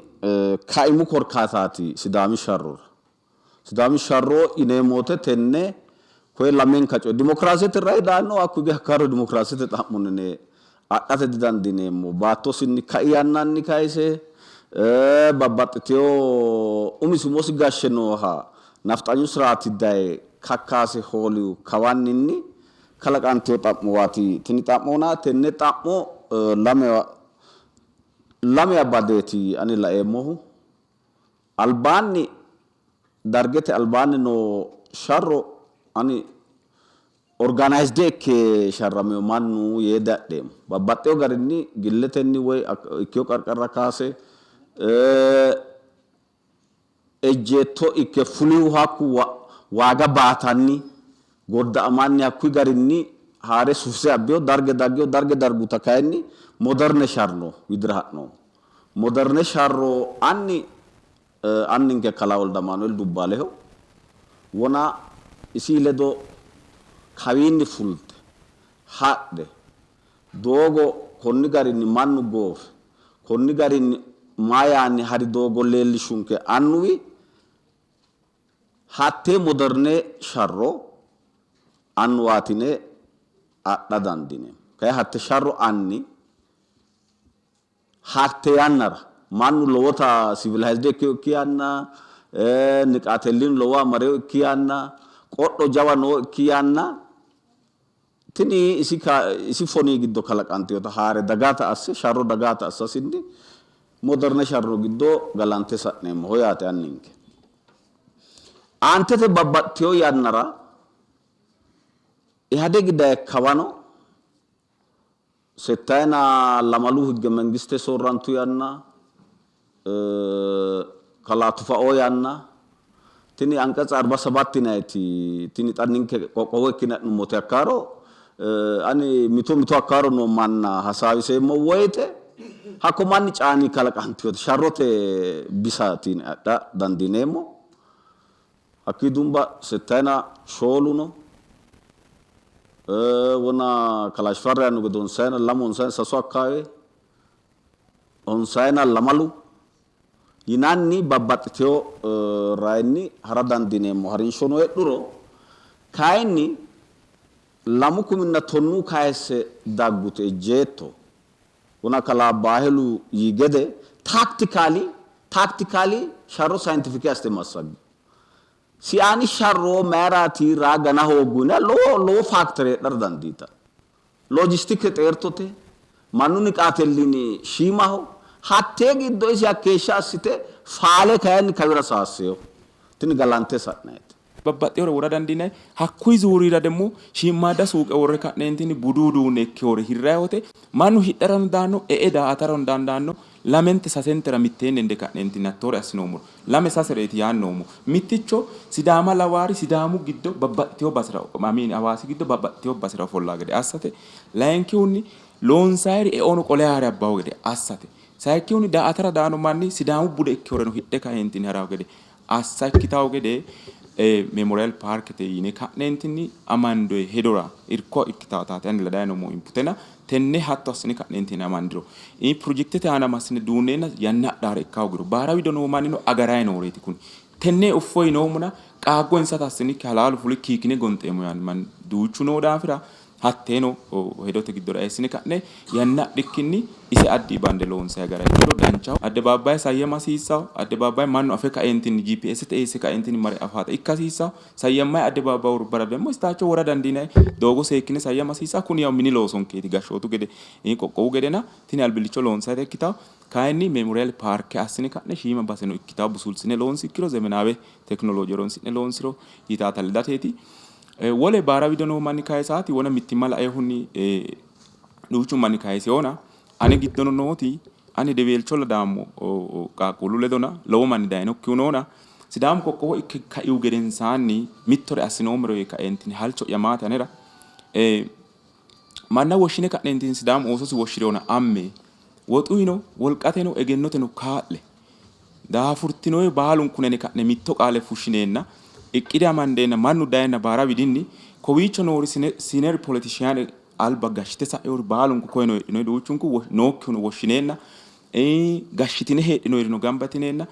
kaimu korkaataati Sidaami sharrora. Sidaami sharro yineemmo wote tenne koye lamenka coye dimokiraasete rayi daanno hakku hige hakkaro dimokiraasete xa'mo nine adhate didandiineemmo. Baattosinni kai yannanni kayise babbaxxitewo umisi umosi gashshe nooha nafxanyu siraati daye kakkaase hoolihu kawanninni kalaqantino xa'muwaati tini xa'mona tenne xa'mo lamewa lamewa badeeti ani laeemmohu. Albaanni Dargete albaanni noo sharro ani organized ikke sharramino mannu yee diadheemmo. Babbaxxewo garinni gilletenni woy ikkewo qarqarra kaase ejjeetto ikke fulihu hakku waaga baatanni godda'amanni hakkuyi garinni haare sufise abbiho Darge daggiho Darge darguta kayinni moderne sharro widira ha'noommo. Moderne sharro anni anninke kalaa Woldamaanueel Dubbaaleho wona isi ledo kawiinni fulte hadhe doogo konni garinni mannu goofe konni garinni maa yaanni hari doogo leellishshunke annuwi hattee moderne sharro annuwaati yine adha dandiineemmo. Kayi hatte sharro anni hatte yannara mannu lowota civilized ikkinokki yanna, niqaatellinu lowoha marinokki yanna, qodho jawa nookki yanna tini isi isi fonii giddo kalaqantinota haare dagata asse sharro dagata assasinni moderne sharro giddo galante sa'neemmoho yaate anninke. Aantete babbaxxitino yannara Ihadeg daye kawano settayina lamalu higge mangiste soorrantu yanna, kalaa Tufao yanna, tini anqetsa arba sabat yinayiti tini xa ninke qoqqowo ikkine adhinummote hakkaro ani mito mito hakkaro noo manna hasaawiseemmo woyte hakko manni caani kalaqantinote sharrote bisaati yine adha dandiineemmo. Hakkii dumba settayina shoolu no. Wona kalaa Shifarra yaanno gede honsayina lamu honsayina sasu akkaawe honsayina lamalu yinanni babbaxxitewo rayinni hara dandiineemmo harinshono heedhuro kayinni lamu kuminna tonnu kayisse daggute ejjeetto wona kalaa Bahilu yii gede tactically Tactically sharro scientific assite massaggi. Siaani sharro mayiraati raa gana hooggu yiniro lowo lowo factor heedhara dandiitanno. Loojistike xeertote, mannu niqaatellini shiimaho. Hattee giddo isi hakkeeshsha assite faale kayinni kawira saassino. Tini galante sa'nayite. Babbaxxewore wora dandiinanni. Hakkuyi zuurira demmo shiimmaadda suuqe worre ka'neentinni budu uduunne ikkewore hirranni wote mannu hidharano daanno, e''e daa''atarano dandaanno. Lamente sasentera mitteenni hende ka'neentinni hattoore assinoommoro lame sasereeti yaanni noommo. Mitticho Sidaama lawaari Sidaamu giddo babbaxxitewo basera I mean Hawaasi giddo babbaxxitewo basera ofollawo gede assate. Layinkihunni loonsayiri eono qole haare abbawo gede assate. Sayikkihunni daa''atara daanno manni Sidaamu bude ikkeworeno hidhe kaeentinni harawo gede assa ikkitawo gede Memorial Parkete yine ka'neentinni amandoyi hedora irko ikkitawtaati ani ladayi noommo inputena tenne hatto assine ka'neentinni amandiro pirojekitete aana massine duunneenna yanna adhaare ikka hoogiro baara wido noo mannino agarayi nooreeti kuni tenne uffo yinoommona qaaggo insata assinikki halaalu fulikki hiikkine gonxeemmo yaanno manni duuchu noo daafira Hatteeno hedote giddora eessine ka'ne yanna adhikkinni ise addi bande loonsayi gara ikkiro danchaho. Addebaabaye sayyama hasiissawo. Addebaabaye mannu afe kaeentinni GPS te eesse kaeentinni mare afaata ikka hasiissawo. Sayyammayi addebaabaye urbara demmo istaacho wora dandiinayi. Doogo seekkine sayyama hasiissawo. Kuni yaw mini loosonkeeti gashshootu gede qoqqowu gedena tini albillicho loonsayita ikkitawo. Kayinni memorial paarke assine ka'ne shiima baseno ikkitawo busulsine loonsi ikkiro zemenaawe tekinolooje horonsi'ne loonsiro yitaata ledateeti. Wole baara wido noo manni kayisaati wona mittimma laeehunni duuchu manni kayiseona ane giddono nooti ani hedeweelcholla daammo qaaqquullu ledona lowo manni dayinokkihu noona Sidaamu qoqqowo ikke kaihu gedensaanni mittore assinoommero yee kaeentinni halcho'ya maati anera manna woshshine ka'neentinni Sidaamu oososi woshshi'reona amme woxuyino wolqateno egennoteno kaa'le Daafurtinoyi baalunku nene ka'ne mitto qaale fushshineenna, iqqide amandeenna mannu dayenna baara widinni kowiicho noori senior politician alba gashshite sa'inori baalunku koyeno heedhinoyi duuchunku nookkihuno woshshineenna gashshitine heedhinoyirino gamba yitineenna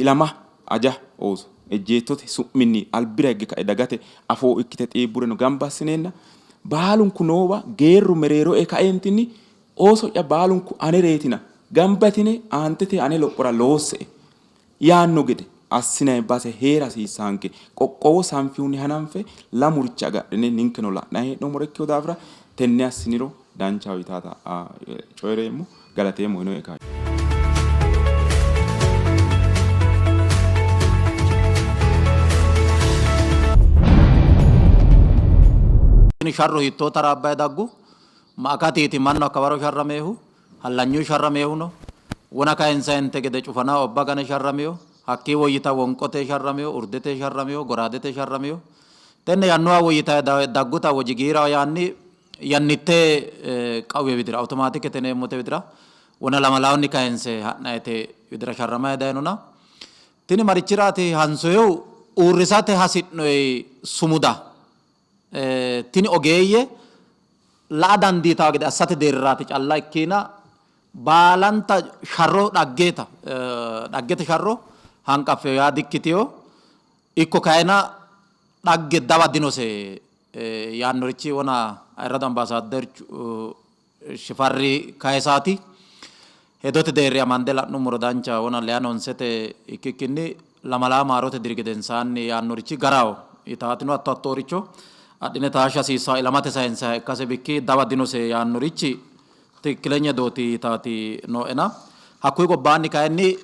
ilama aja ooso ejjeettote su'minni albira higge ka'e dagate afoo ikkite xiibbureno gamba assineenna baalunku noowa geerru mereero ee kaeentinni Ooso'ya baalunku anereetina, gamba yitine aantete ane lophora loosse''e yaanno gede assinanni base hee'ra hasiissaanke. Qoqqowo sanfihunni hananfe lamurichi agadhine ninkeno la'nanni hee'noommore ikkino daafira tenne assiniro danchaho yitaata coyi'reemmo. Galateemmo yinoe kaayyo. Tini sharro hiittoo taraabbayi daggu? Ma akatiiti mannu hakka waro sharramiehu? Hallanyuyi sharramiehu no. Wona kayinsayinte gede cufana obba gane sharramio. Hakkii woyyita wonqote sharramio, urdete sharramio, goraadete sharramio. Tenne yannuwa woyyitayi dagguta wojigiiraho yaanni yannitte qawwe widira awutomaatikete yineemmote widira wona lamalawunni kayinse ha'nayite widira sharramayi dayinona. Tini marichiraati hansoyehu uurrisate hasi'noyi sumuda Tini ogeeyye la'a dandiitanno gede assate deerriraati calla ikkiina baalanta sharro dhaggeta dhaggete sharro hanqaffino yaa dikkitino. Ikko kayina dhagge dawa dinose yaannorichi wona ayirradu ambaasaadderchu Shifarri kayisaati. Hedote deerri amande la'nummoro dancha wona leyano honsete ikkikkinni lamalaa maarote diri gedensaanni yaannorichi garaho yitaatino hatto hattooricho adhine taashsha hasiissanno ilamate sayinsayiha ikkase bikki dawa dinose yaannorichi tikkilenya hedooti yitaati nooena. Hakkuyi gobbaanni kayinni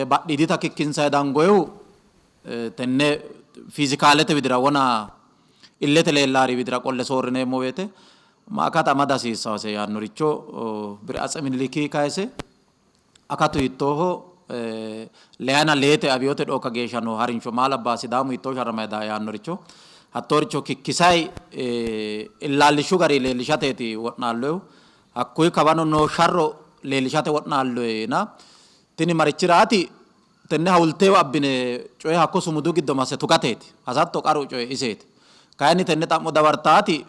badhiidita kikkinsayi dangoyihu tenne fiizikaalete widira wona illete leellaari widira qolle soorrineemmo woyte ma akata amada hasiissawose yaannoricho bire Atse Miniliki kayise akatu hiittooho leyana leete abiyote dhookka geeshsha noo harinsho maa labbaa Sidaamu hiittoo sharramayi daa yaannoricho hattooricho kikkisayi illaallishshu gari leellishateeti wo'naalloyihu. Hakkuyi kawano noo sharro leellishate wo'naalloyina tini marichiraati Tenne hawultewa abbine coye hakko sumudu giddo masse tugateeti. Hasatto qaru coyi iseeti. Kayinni tenne xa'mo dawartaati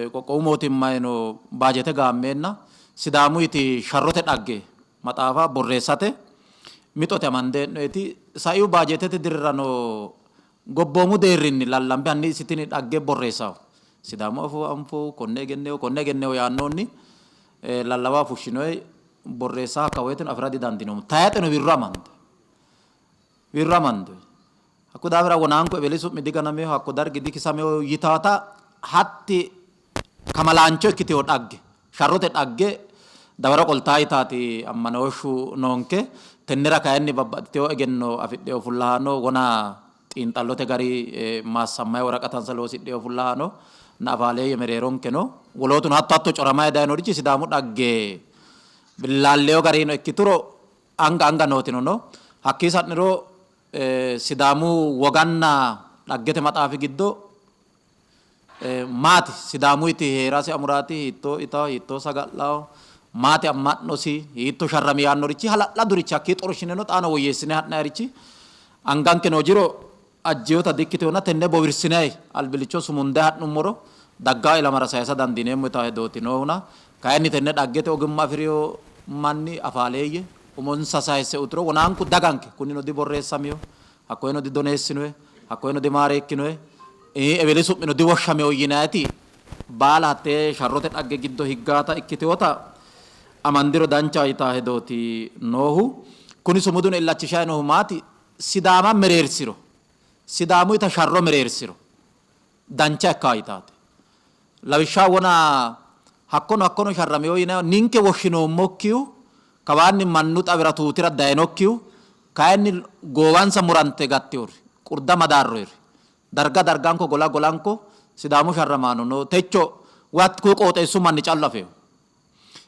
qoqqowu mootimmayino baajeete gaammeenna Sidaamuyiti sharrote dhagge maxaafa borreessate mixote amande hee'noyiti. Saiu baajeetete dirirano gobboomu deerrinni lallambe hanni isi tini dhagge borreessawo Sidaamu afoo anfohu konne egenneho konne egenneho yaannohunni lallawa fushshinoyi. borreessa hakka woyteno afi'ra didandiinoommo. Tayxeno wirro amando. Wirro amando. Hakku daafira wonaanku eweli su'mi diganamino, hakko dargi dikisamino yitaata hatti kamalaancho ikkitino dhagge, sharrote dhagge dawaro qoltaa yitaati ammanooshshu noonke. Tennera kayinni babbaxxitino egenno afidhino fullahaano wona xiinxallote gari maassammayi woraqatansa loosidhino fullahaano na afaaleeyye mereeronke no. Wolootuno hatto hatto coramayi dayinorichi Sidaamu dhagge billaalleyo garino ikkituro anga anga nootino no. Hakkii sa'niro Sidaamu woganna dhaggete maxaafi giddo maati Sidaamuyiti hee'rasi amuraati hiittoo itawo, hiittoo saga'lawo, maati amma'nosi, hiitto sharrami yaannorichi hala'ladurichi hakkii xorshineno xaano woyyeessine ha'nayirichi anganke noo jiro ajjinota dikkitinona tenne bowirsinay albillicho sumunde ha'nummoro daggaa ilamara sayisa dandiineemmo yitanno hedooti noohuna kayinni tenne dhaggete ogimma afi'rino manni afaaleeyye umonsa sayisse uyturo wonaanku daganke kunino diborreessamino, hakkoyeno didoneessinoye, hakkoyeno dimaareekkinoye, eweli su'mino diwoshshamino yinayiti baala hattee sharrote dhagge giddo higgaata ikkitinota amandiro danchaho yitanno hedooti noohu. Kuni sumuduno illachishayi noohu maati? Sidaama mereersiro, Sidaamuyita sharro mereersiro dancha ikkawo yitaate. Lawishshaho wona hakkono hakkono sharramino yinayihu ninke woshshinoommokkihu kawaanni mannu xawira tuutira dayinokkihu kayinni goowansa murante gattinori qurda madaarroyiri darga darganko gola golanko Sidaamu sharramaano no. Techo woy hakkuyi qooxeessu manni callu afino.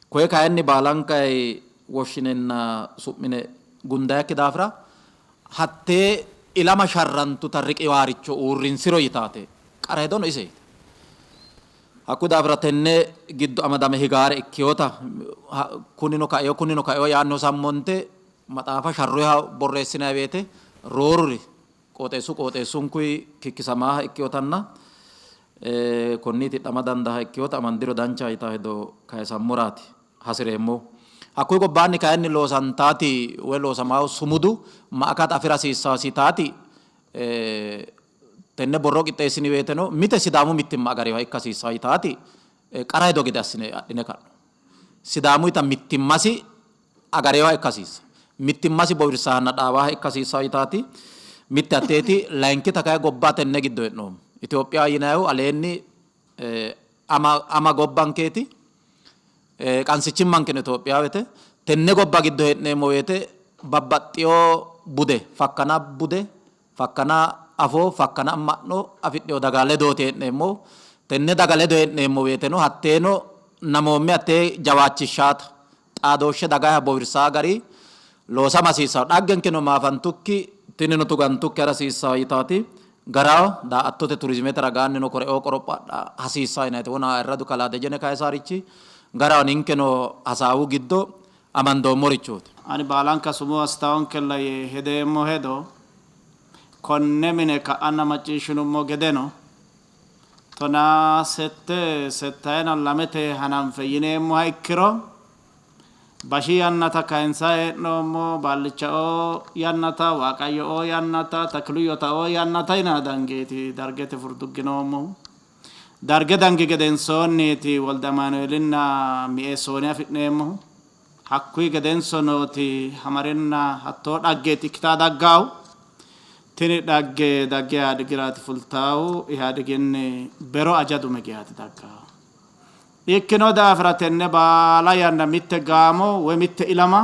Koye kayinni baalankay woshshinenna su'mine gundayakki daafira hattee ilama sharrantuta riqiwaaricho uurrinsiro yitaate qara hedono iseeti. Hakkuyi daafira tenne giddo amadame higaare ikkinota kunino kaino kunino kaino yaanni hosammonte maxaafa sharroyiha borreessinanni woyte rooruri qooxeessu qooxeessunkuyi kikkisamaaha ikkinotanna konni tidhama dandaaha ikkinota amandiro danchaho yitanno hedo kayisammoraati hasi'reemmohu. Hakkuyi gobbaanni kayinni loosantaati woyi loosamaahu sumudu ma akata afi'ra hasiissaasi yitaati tenne borro qixxeessini woyteno mite Sidaamu mittimma agarinoha ikka hasiissanno yitaati qara hedo gede assine adhine ka'no. Sidaamuyita mittimmasi agarinoha ikka hasiissanno. Mittimmasi bowirsahanna dhaawaha ikka hasiissanno yitaati mitte hatteeti. Layinkita kayi gobba tenne giddo hee'noommo. Itophiya yinayihu aleenni ama ama gobbankeeti. Qansichimmankeno Itophiyawete. Tenne gobba giddo hee'neemmo woyte babbaxxino bude, fakkana bude, fakkana afoo, fakkana amma'no afidhino daga ledooti hee'neemmohu. Tenne daga ledo hee'neemmo woyteno hatteeno namoomme hattee jawaachishshaata xaadooshshe dagaha bowirsaa gari loosama hasiissanno. Dhaggenkeno maafantukki tinino tugantukki hara hasiissanno yitaati garaho. Daa''attote turizimete ragaannino koreoo qoropho adha hasiissanno yinanniti wona ayirradu kalaa Dejene Kayisaarichi garaho ninkeno hasaawu giddo amandoommorichooti. Ani baalanka sumuu assitawonkella yee hedeemmo hedo, konne mine ka'anna macciishshinummo gedeno, tonaa sette settayina lamete hananfe yineemmoha ikkiro, bashi yannata kayinsanni hee'noommo, baallichaoo yannata, waaqayyooo yannata, takiluyotaoo yannata yinanni dangeeti dargete furdugginoommohu. Darge dangi gedensoonniiti Wolde Amaanueelinna Mi'eesooni afi'neemmohu. Hakkuyi gedenso nooti Hamarinna hattoo dhaggeeti ikkitaa daggaahu. Tini dhagge dagge Ihaadigiraati fultaahu, Ihaadiginni bero aja dume geyaati daggaahu. Ikkino daafira tenne baala yanna mitte gaamo woy mitte ilama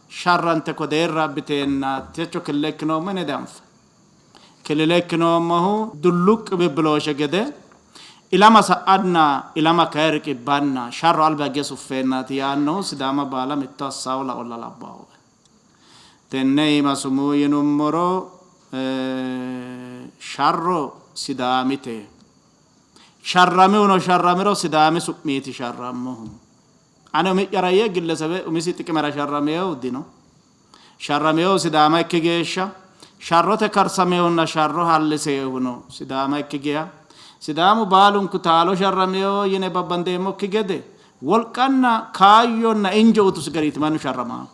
sharrante ko deerra abbiteenna techo killile ikkinoommo yine dianfanni. Killile ikkinoommohu dulluqqi bibbilooshe gede ilama sa'anna ilama kayi riqibbanna sharro alba higge suffeennaati yaannohu Sidaama baala mitto assaawo laolla labbaawoe. Tenne iima sumuu yinummoro sharro Sidaamite. Sharramihuno sharramiro Sidaami su'miiti sharrammohu. Ane umi'yara yee gillesebe umisi xiqimera sharraminohu dino. Sharraminohu Sidaama ikki geeshsha, sharrote karsaminohunna sharro hallisehuno Sidaama ikki geya, Sidaamu baalunku taalo sharramino yine babbandeemmokki gede wolqanna kaayyonna injo utusi gariiti mannu sharramaahu.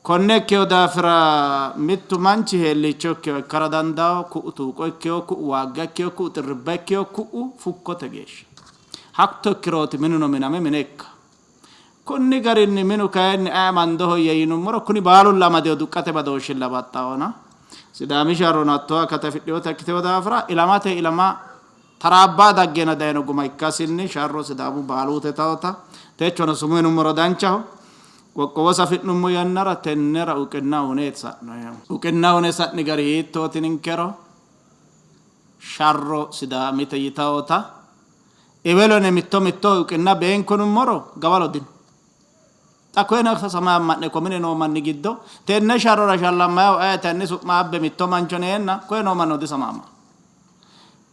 Konne ikkino daafira mittu manchi heelliicho ikkino ikkara dandaanno, ku'u tuuqo ikkino, ku'u waagga ikkino, ku'u xirribba ikkino, ku'u fukkote geeshsha. Hatto ikkirooti minuno miname mine ikka. Kunni garinni minu kayinni aye amandohoyya yinummoro kuni baalulla amadino duqqate badooshshilla baxxahona. Sidaami sharrono hattoo akata afidhinota ikkitino daafira ilamate ilama taraabba daggena dayino guma ikkasinni sharro Sidaamu baaluute taota techono sumuu yinummoro danchaho. Qoqqowo safi'nummo yannara tennera uqinna uneeti sa'noyehu. Uqinna une sa'ni gari hiittooti ninkero? Sharro Sidaamite yitaota ewelone mitto mittoho uqinna beenkunummoro gawalo dino. Xa koyeno samamma'ne ko mine noo manni giddo tenne sharrora shallammayihu ayeti hanni su'ma abbe mitto mancho neenna koye noo mannino disamammanno.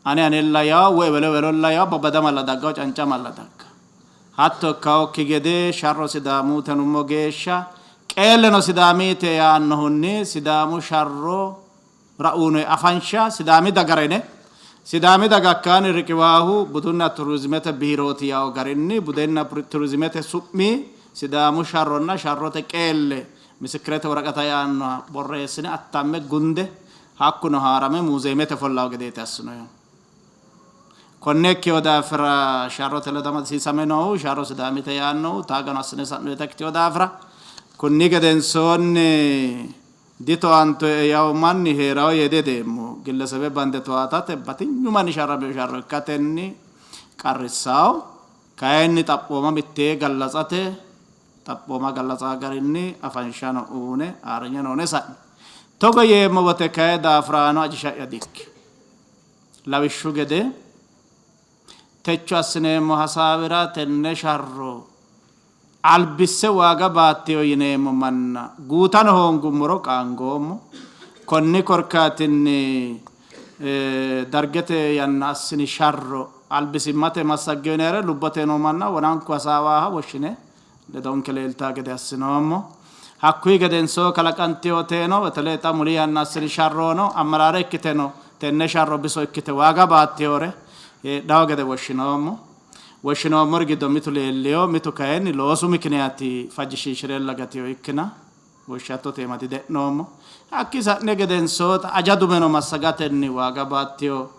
Ane anella yawo woy ewelo ewelolla yawo babbadamalla dagga woy cancamalla dagga. Hatto ikkawokki gede sharro Sidaamute nummo geeshsha qeelleno Sidaamite yaannohunni Sidaamu sharro ra uyinoyi afansha Sidaami dagara yine Sidaami daga hakkaanni riqiwaahu budunna turizimete biirooti yawo garinni budenna turizimete su'mi Sidaamu sharronna sharrote qeelle misikkirete woraqata yaannoha borreessine attamme gunde hakkuno haarame muuzeemete ofollawo gedeeti assinoyihu. Konne ikkewo daafira sharrote ledo amadisiisame noohu sharro Sidaamite yaannohu taagano assine sa'noyita ikkitewo daafira kunni gedensoonni ditowaantoe yawo manni hee'rawo yee dihedeemmo. Gillesebe bande towaatate batinyu manni sharramino sharro ikkatenni qarrissawo. Kayinni xaphooma mittee gallatsate xaphooma gallatsa garinni afanshano uune ayirrinyeno uune sa'ni. Togo yeemmo wote kayi daafuraano ajisha'ya dikkino. Lawishshu gede, techo assineemmo hasaawira tenne sharro albisse waaga baattino yineemmo manna guutano hoongummoro qaangoommo. Konni korkaatinni Dargete yanna assini sharro albisimmate massaggino yinannire lubbote noo manna wonanku hasaawaaha woshshine ledonke leeltaa gede assinoommo. Hakkuyi gedensoo kalaqantinoteno betele xa muli yanna assini sharrono amaraare ikkiteno tenne sharro biso ikkite waaga baattinore heedhawo gede woshshinoommo. Woshshinoommori giddo mitu leellino, mitu kayinni loosu mikiniyaati fajjishiishirella gatino ikkina woshshattote iima dide'noommo. Hakkii sa'ne gedensoo xa aja dumeno massagatenni waaga baattino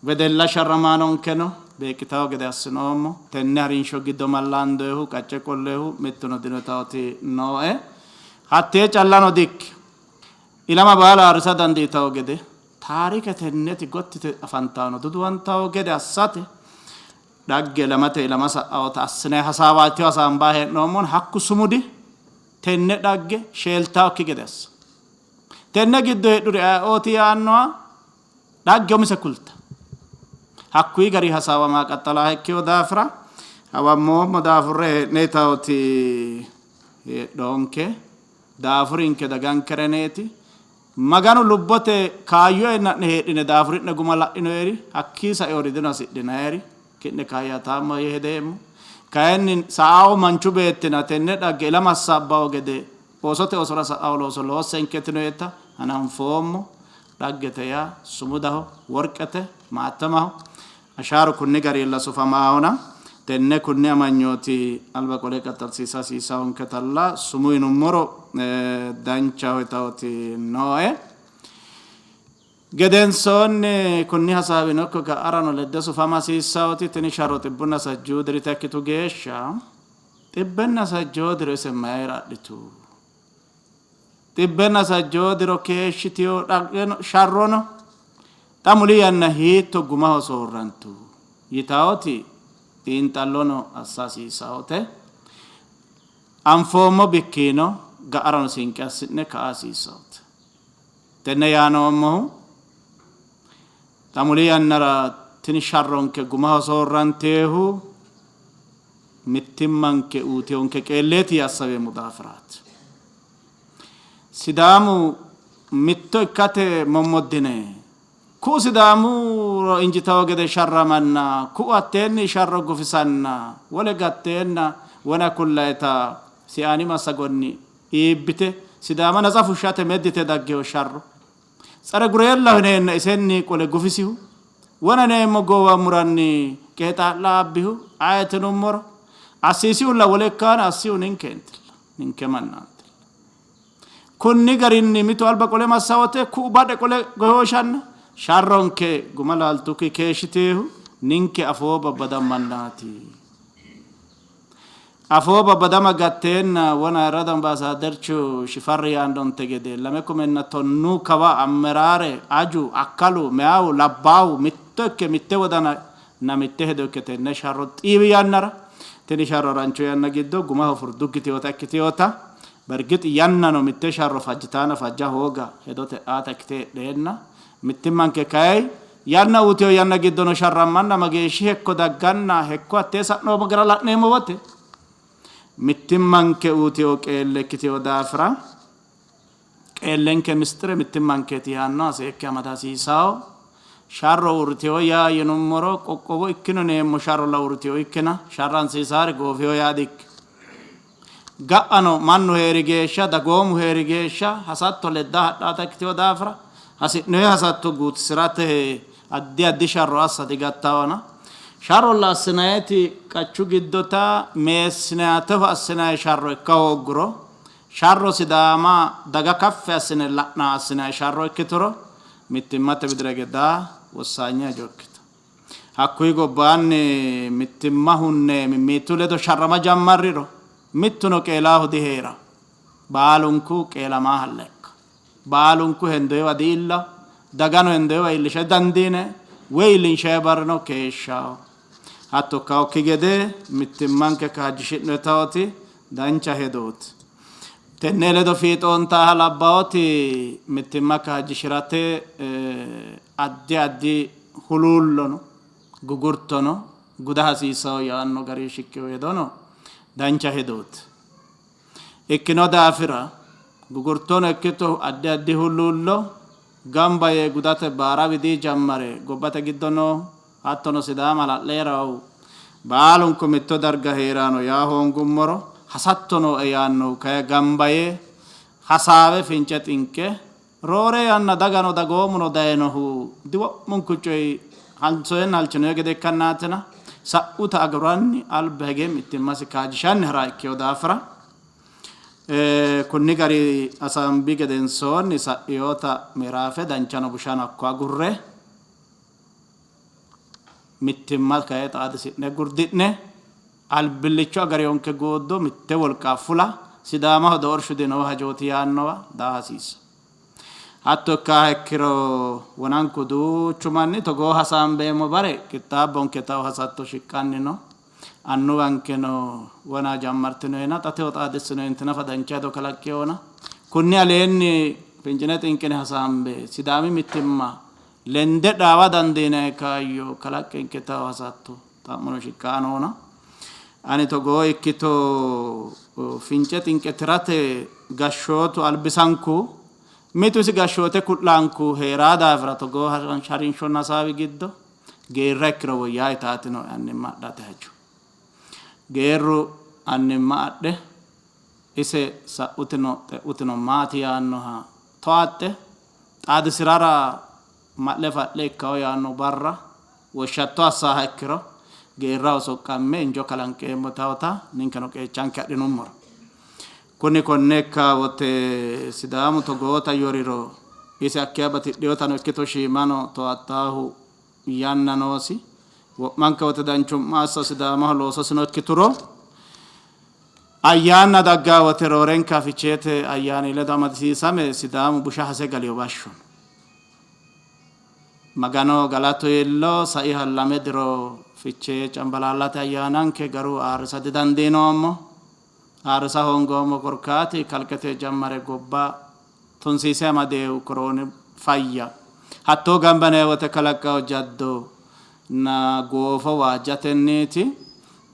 wedella sharramaanonkeno beeqqitawo gede assinoommo. Tenne harinsho giddo mallaandoyihu, qacce qolloyihu mittuno dino yitawoti nooe. Hattee callano dikkino. Ilama baala ayirrisa dandiitawo gede taarike tenneti gottite afantanno, duduwantawo gede assate dhagge ilamate ilama sa'awota assinanni hasaawaati hasaambanni hee'noommona hakku sumudi tenne dhagge sheeltawokki gede assa. Tenne giddo heedhuri ayeooti yaannoha dhagge umise kulta. Hakkuyi gari hasaawama qaxxalaaha ikkino daafira hawammoommo daafurre hee'ne yitawoti heedhoonke. Daafurinke dagankereneeti. Maganu lubbote kaayyo eenna'ne heedhine daafuri'ne guma la'inoyeri hakkii saeori dino hasidhinayeri ki'ne kaayyataammaho yee hedeemmo. Kayinni sa'ao manchu beettina tenne dhagge ilama hassaabbawo gede oosote oosora sa'ao looso loossenke yitinoyeta hananfoommo. Dhaggete yaa sumudaho, worqete, maattamaho. Ashaaru kunni gariilla sufamaahona tenne kunni amanyooti alba qole qaxxalsiisa hasiisawonketalla sumuu yinummoro danchaho yitawoti nooe. Gedensoonni kunni hasaawino ikko ga'arano ledde sufama hasiissawoti tini sharro xibbunna sajjuu dirita ikkitu geeshsha xibbenna sajjoo diro ise mayira adhitu? Xibbenna sajjoo diro keeshshitino dhaggeno sharrono xa muli yanna hiitto gumaho soorrantu? Yitawoti xiinxallono assa hasiissawote. Anfoommo bikkiino ga'arano sinqe assi'ne ka'a hasiissawote. Tenne yaa noommohu xa muli yannara tini sharronke gumaho soorranteehu mittimmanke uyitinonke qeelleeti yee assaweemmo daafiraati. Sidaamu mitto ikkate mommoddine ku'u Sidaamu injitawo gede sharramanna ku'u hatteenni sharro gufisanna wole gatteenna wona kullayita siaani massagonni iibbite Sidaama natsa fushshate meddite daggino sharro tsere gureellaho yineenna isenni qole gufisihu wona neemmo goowa muranni qeexaa'la abbihu ayeti yinummoro assiisihulla wole ikkaana assihu ninkeentilla ninke mannaantilla. Kunni garinni mitu alba qole massawote ku'u badhe qole goyooshanna sharronke guma laaltukki keeshshiteehu ninke afoo babbadammannaati. Afoo babbadama gatteenna wona ayirradu ambaasaadderchu Shifarri yaannonte gede 2010 kawa ammeraare aju, akkalu, meyawu, labbaahu mitto ikke mitte wodana na mitte hedo ikke tenne sharro xiiwi yannara tini sharro harancho yanna giddo gumaho furduggiteewota ikkiteewota bergix yannano mitte sharro fajjitaana fajja hooga hedote aata ikkite heedheenna mittimmanke kay yanna utewo yanna giddono sharrammanna mageeshshi hekko dagganna hekko hattee sa'noommo gara la'neemmo wote mittimmanke utewo qeelle ikkitewo daafira qeellenke mistire mittimmankeeti yaannoha seekke amada hasiisawo. Sharro uurritewo yaa yinummoro qoqqowo ikkino neemmo sharrolla uurritewo ikkina sharransiisaari goofewo yaa dikkino. Ga'ano mannu hee'ri geeshsha dagoomu hee'ri geeshsha hasatto ledda hadhaata ikkitewo daafira hasi'noyi hasatto guutisirate addi addi sharro assa digattawana. Sharrolla assinayiti qachu giddota meessinateho assinayi sharro ikka hoogguro sharro Sidaama daga kaffi assine la'na assinayi sharro ikkituro mittimmate widira hige daa wossaanye hajo ikkito. Hakkuyi gobbaanni mittimma hunne mimmitu ledo sharrama jammarriro mittuno qeelaahu dihee'ranno. Baalunku qeelamaahalla ikka. Baalunku hendoyiwa di''iillawo, dagano hendoyiwa iillisha didandiinanni, woy iillinshayi barrino keeshshawo. Hatto ikkawokki gede mittimmanke kaajjishi'no yitawoti dancha hedooti. Tenne ledo fiixoontaaha labbawoti mittimma kaajjishi'rate addi addi huluullono gugurtono guda hasiissawo yaanno gari shiqqino hedono dancha hedooti. Ikkino daafira gugurtono ikkito addi addi huluullo gamba yee gudate baara widii jammare gobbate giddo noo hattono Sidaama hala'le hee'rahu baalunku mitto darga hee'rano yaa hoongummoro hasatto nooe yaannohu kayi gamba yee hasaawe fince xinqe roore yanna dagano dagoomuno dayinohu diwo'munku coyi hansoyenna halchinoye gede ikkannaatina sa'uta aguranni alba hige mittimmasi kaajjishanni ha'ra ikkino daafira kunni gari hasaambi gedensoonni sa'inota miraafe danchano bushano hakko agurre mittimma kayi xaadisi'ne gurdi'ne albillicho agariyonke gooddo mitte wolqa fula Sidaamaho doorshu dinoo hajooti yaannowa daa hasiissa. Hatto ikkaaha ikkiro wonanku duuchu manni togoo hasaambeemmo bare qixxaabbonke tao hasatto shiqqanni no. Annuwankeno wona jammartinoena xa tewo xaadissinoenti nafa dancha hedo kalaqqinona. Kunni aleenni fincine xinqine hasaambe Sidaami mittimma lende dhaawa dandiinanni kaayyo kalaqqenke tao hasatto xa'mono shiqqaa noona. Ani togoo ikkito fince xinqe tirate gashshootu albisanku mitu isi gashshoote ku'laanku hee'raa daafira togoo harinshonna hasaawi giddo geerra ikkiro woyyaa yitaatino annimma adhate hajo. Geerru annimma adhe ise sa'utino xe'utino maati yaannoha towaxxe xaadisirara ma'le fa'le ikkawo yaanno barra woshshatto assaaha ikkiro geerraho soqqamme injo kalanqeemmo tawota ninkeno qeechanke adhinummoro. Kuni konne ikka wote Sidaamu togoota yoriro ise hakkeya batidhinotano ikkito shiimano towaxxaahu yanna noosi. Wo'manka wote danchumma assa Sidaamaho loososino ikkituro ayyaanna daggaa wote roorenka Ficheete ayyaani ledo amadisiisame Sidaamu busha hase galiyo bashsho no. Magano galatu iillo saiha lame diro Fichee Cambalaallate ayyaananke garu ayirrisa didandiinoommo. Ayirrisa hoongoommo korkaati kalqete jammare gobba tunsiise amadeehu korooni fayya hattoo gamba yinanni wote kalaqqanno jaddo na goofo waajjatenniiti.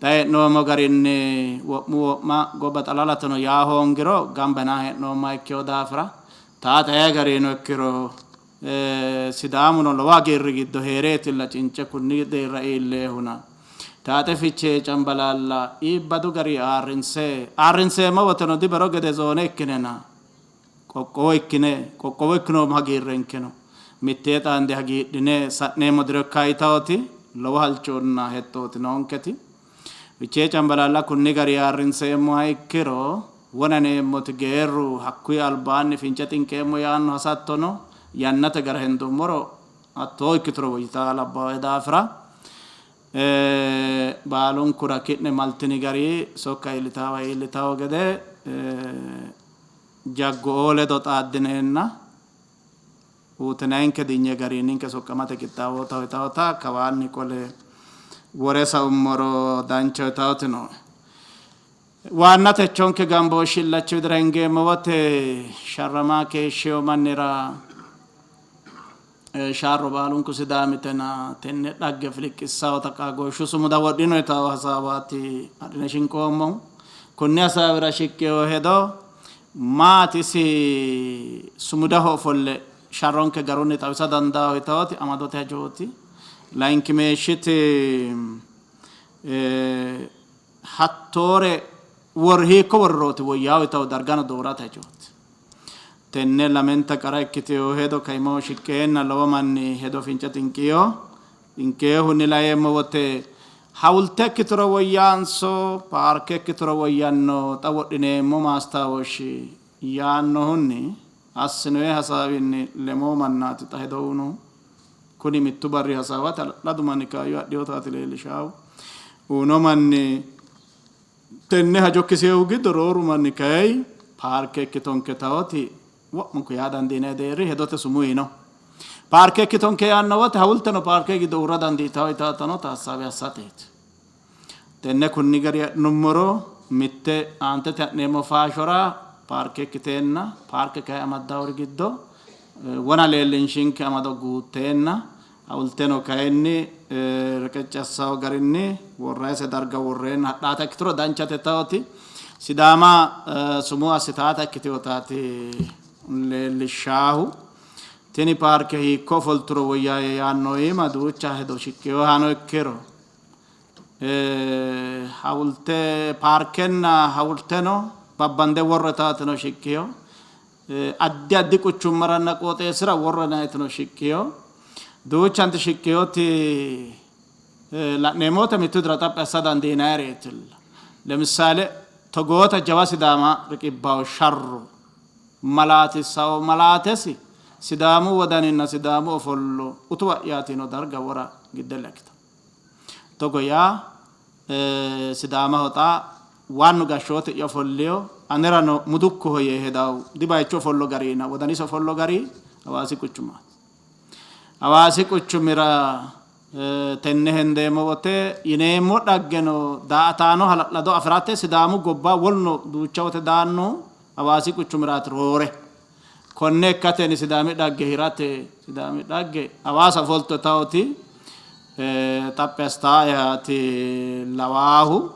Xa hee'noommo garinni wo'mu wo'ma gobba xalalateno yaa hoongiro gamba yinanni hee'noommoha ikkino daafira taate aye garino ikkiro Sidaamuno lowo hagiirri giddo hee'reetilla cince kunni deerra iilleehuna. Taate Fichee Cambalaalla iibbadu gari ayirrinse ayirrinseemmo woteno dibero gede zoone ikkinena qoqqowo ikkine qoqqowo ikkinoommo hagiirrenkeno mittee xaande hagiidhine sa'neemmo diro ikka yitawoti lowo halchonna hexxooti noonketi. Fichee Cambalaalla kunni gari ayirrinseemmoha ikkiro wonaneemmoti geerru hakkuyi albaanni fince xinqeemmo yaanno hasattono yannate gara hendummoro hattoo ikkituro woyyitaa labbaawe daafira. Baalunkura ki'ne maltini gari sokka iillitaawa iillitawo gede jaggo'oo ledo xaaddineenna uutinayinke dinye gari ninke soqqamate qixxaawootaho yitawota kawaanni qole wore saummoro danchaho yitawoti nooe. Waanna techonke gambooshshi illachi widira hingeemmo wote sharrama keeshshiyo mannira sharro baalunku Sidaamitena tenne dhagge filiqqissawota qaagooshshu sumuda wodhino yitawo hasaawaati adhine shinqoommohu. Kunni hasaawira shiqqino hedo maati isi sumudaho ofolle sharronke garunni xawisa dandaaho yitawoti amadote hajooti. Layinkimeeshshiti hattoore wor hiikko worrooti woyyaawo yitawo dargano doorate hajooti. Tenne lamenta qara ikkitino hedo kaimaho shiqqeenna lowo manni hedo fince xinqino. Xinqinohunni laeemmo wote hawulte ikkituro woyyaanso paarke ikkituro woyyanno xa wodhineemmo maastawoshshi yaannohunni assinoyi hasaawinni lemoo mannaati xa hedo uyinohu. Kuni mittu barri hasaawate hala'ladu manni kaayyo adhinotaati leellishaahu. Uyino manni Tenne hajo kiseehu giddo rooru manni kayi paarke ikkitonke tawoti wo'munku yaa dandiinanni deerri hedote sumuu yiino. Paarke ikkitonke yaanno wote hawulteno paarke giddo uurra dandiitanno yitaatano taassaawe assateeti. Tenne kunni gari adhinummoro mitte aantete ha'neemmo faashora paarke ikkiteenna paarke kayi amaddawori giddo wona leellinshinke amado guutteenna Hawulteno kayinni reqecci assawo garinni worrayise darga worreenna hadhaata ikkituro danchate taoti Sidaama sumuu assitaata ikkitinotaati leellishshaahu. Tini paarke hiikko ofolturo woyyaye yaanno iima duucha hedo shiqqinohano ikkiro hawulte paarkenna hawulteno babbande worrotaatino shiqqino. Addi addi quchummaranna qooxeessira worranayitino shiqqino. Duuchanti shiqqinoti la'neemmo wote mittu dira xaphi assa dandiinayireetilla. Lemisaale togoota jawa Sidaama riqibbawo sharro malaatissawo malaatesi Sidaamu wodaninna Sidaamu ofollo utuwa'yaati yino darga wora giddella ikkitanno. Togo yaa Sidaamaho xa waannu gashshooti'ya ofolliyo anerano mudukkoho yee hedawu dibayichu ofollo garina wodanisi ofollo gari Hawaasi quchumaati. Hawaasi quchumira tenne hendeemmo wote yineemmo dhaggeno daa''ataano hala'lado afi'rate Sidaamu gobba woluno duucha wote daannohu Hawaasi quchumiraati roore. Konne ikkatenni Sidaami dhagge hirate Sidaami dhagge Hawaasa ofolto tawoti xaphi assitaaehaati lawaahu.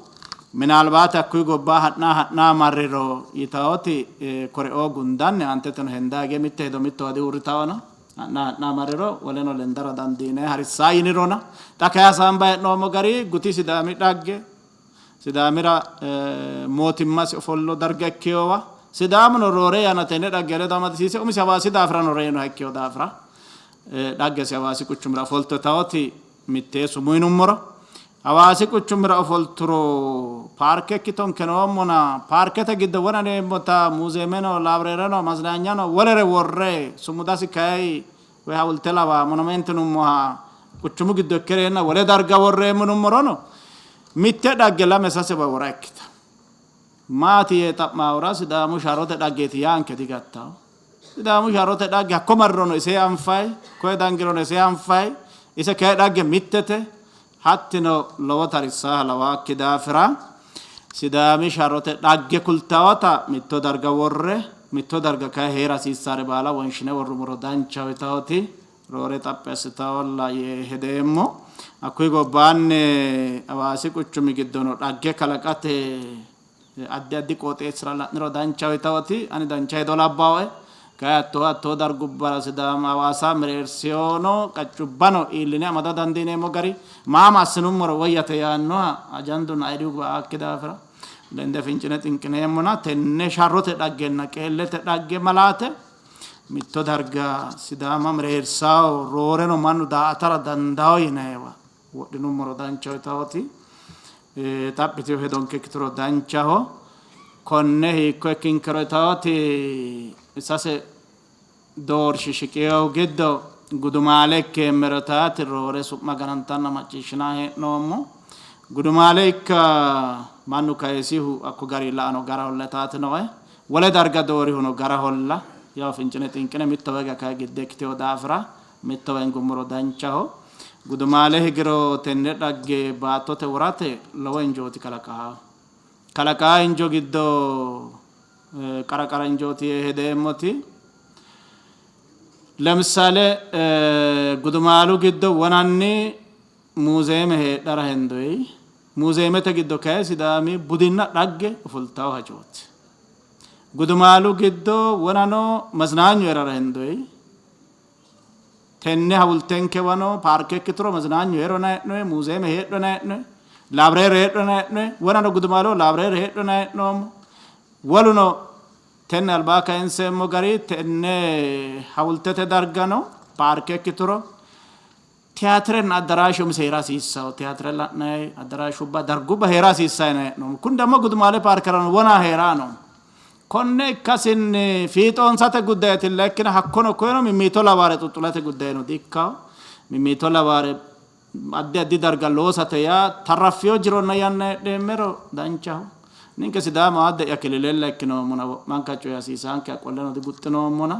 Minaalbaate hakkuyi gobba ha'naa ha'naa marriro yitawoti koreoo gundanni aanteteno hendaage mitte hedo mittowa diuurritawona ha'naa ha'naa marriro woleno lendara dandiinanni harissaa yinirona xa kayi hasaambayi hee'noommo gari guti Sidaami dhagge Sidaamira mootimmasi ofollo darga ikkinowa Sidaamuno roore yanna tenne dhagge ledo amadisiise umisi Hawaasi daafirano reyinoha ikkino daafira dhaggesi Hawaasi quchumira ofolte tawoti mittee sumuu yinummoro Hawaasi quchumira ofolturo paarke ikkitonke noommona paarkete giddo wonaneemmota muuzeemeno laabireereno mazinaanyano wolere worre sumudasi kayi woy hawulte lawa monumente yinummoha quchumu giddo ikkereenna wole darga worreemmo yinummorono mitte dhagge lame sasewa wora ikkita. Maati yee xa'maahura Sidaamu sharrote dhaggeeti yaanke digattawo. Sidaamu sharrote dhagge hakko marrirono ise anfayi, koye dangirono ise anfayi, ise kayi dhagge mittete, hattino lowo tarisaaha lawaakki daafira Sidaami sharrote dhagge kultawota mitto darga worre mitto darga kayi hee'ra hasiissaare baala wonshine worrumoro danchaho yitawoti roore xaphi assitawolla yee hedeemmo. Hakkuyi gobbaanni Hawaasi quchumi giddono dhagge kalaqate addi addi qooxeessira la'niro danchaho yitawoti ani dancha hedo labbawoe. Kayi hattoo hattoo dargubbara Sidaama Hawaasa mereersiyono qaccubbano iilline amada dandiineemmo gari maama assinummoro woyyate yaannoha ajandunna ayidiyu ba''aakki daafira lende fincine xinqineemmona tenne sharrote dhaggenna qeellete dhagge malaate mitto darga Sidaama mereersawo rooreno mannu daa''atara dandawo yinayiwa wodhinummoro danchaho yitawoti xaphitino hedonke ikkituro danchaho. Konne hiikko ikkinkero yitawoti sase doorshi shiqinohu giddo Gudumaale ikkeemmero taati roore su'ma ganantanna macciishshinanni hee'noommo. Gudumaale ikka mannu kayisihu hakko gari la'ano garaholla taati nooe. Wole darga doorihuno garaholla. Yawo fincine xinqine mittowa higa kayi gidde ikkitino daafira mittowa hingummoro danchaho. Gudumaale higiro tenne dhagge baattote worate lowo injooti kalaqaahu. Kalaqaa injo giddo qara qara injooti yee hedeemmoti ለምሳሌ Gudumaalu giddo wonanni muuzeeme heedhara hendoyi. Muuzeemete giddo kayi Sidaami budinna dhagge ofultawo hajooti. Gudumaalu giddo wonano mazinaanyu heerara hendoyi. Tenne hawultenkewano paarke ikkituro mazinaanyu heerona hee'noyi, muuzeeme heedhona hee'noyi, laabireere heedhona hee'noyi, wonano Gudumaaleho laabireere heedhona hee'noommo. Woluno tenne albaa kayinseemmo gari tenne hawultete dargano paarke ikkituro tiyaatirenna addaraashe umise heera hasiissawo. Tiyaatire la'nayi addaraashubba dargubba heera hasiissayo yinanni hee'noommo. Kuni ደግሞ Gudumaale paarkerano wona heera no. Konne ikkasinni fiixoonsate guddayeetilla ikkina hakkono koyeno mimmito lawaare xuxxulate guddayeno di ikkawo. Mimmito lawaare addi addi darga loosate yaa tarraffiyo jironna yanna heedheemmero danchaho. Ninke Sidaamu aadde'ya kililella ikkinoommona wo'manka coye hasiisaankeha qolleno diguxxinoommona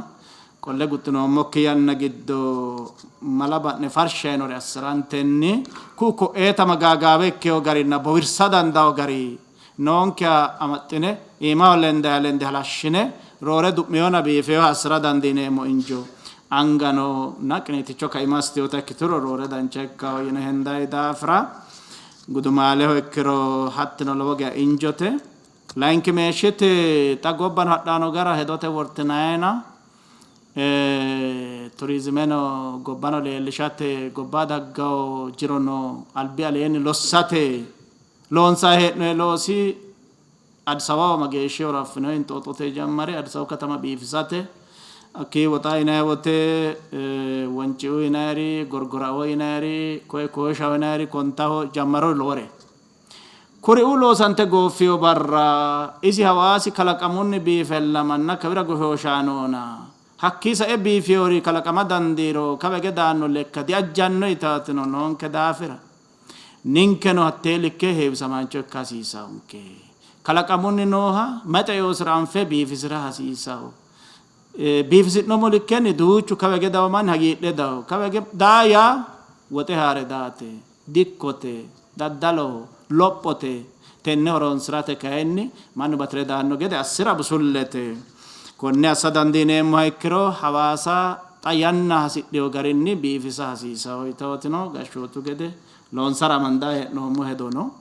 qolle guxxinoommokki yanna giddo mala ba'ne farsha yinore assirantenni ku'u ko'eeta magaagaawe ikkeyo garinna bowirsa dandawo gari noonkeha amaxxine iimaho lendayiha lende halashshine roore du'meyona biifeyoha assira dandiineemmo injo anga no na qiniiticho kaima assiteyota ikkituro roore dancha ikkawo yine hendayi daafira Gudumaaleho ikkiro hattino lowo geya injote. Layinki meeshshiti xa gobbano hadhano gara hedote wortinayina turizimeno gobbano leellishate gobba daggawo jirono albi aleenni lossate loonsanni hee'noyi loosi Addis Ababa mageeshshi horo affinoyi Inxooxote jammare Addis Ababu katama biifisate hakkii woxa yinanni wote Wonciu yinanniri, Gorgorao yinanniri, koye Kooshaho yinanniri, Kontaho jammarori loworeeti. Kuriuu loosante gooffino barra isi Hawaasi kalaqamunni biifella manna kawira goshooshanona hakkii sae biifinori kalaqama dandiiro kawa hige daanno lekka diajjanno yitaatino noonke daafira ninkeno hattee likke heewisamaancho ikka hasiisaonke. Kalaqamunni nooha mayi xeosira anfe biifisira hasiisawo. Biifisi'noommo likkenni duuchu kawa hige dawo manni hagiidhe dawo. Kawa hige daa yaa woxe haare daate. Dikkote, daddaloho, lophote. Tenne horonsi'rate kayinni mannu bati're daanno gede assi'ra busullete. Konne assa dandiineemmoha ikkiro Hawaasa xa yanna hasidhino garinni biifisa hasiisanno yitawotino gashshootu gede loonsara amandanni hee'noommo hedo no.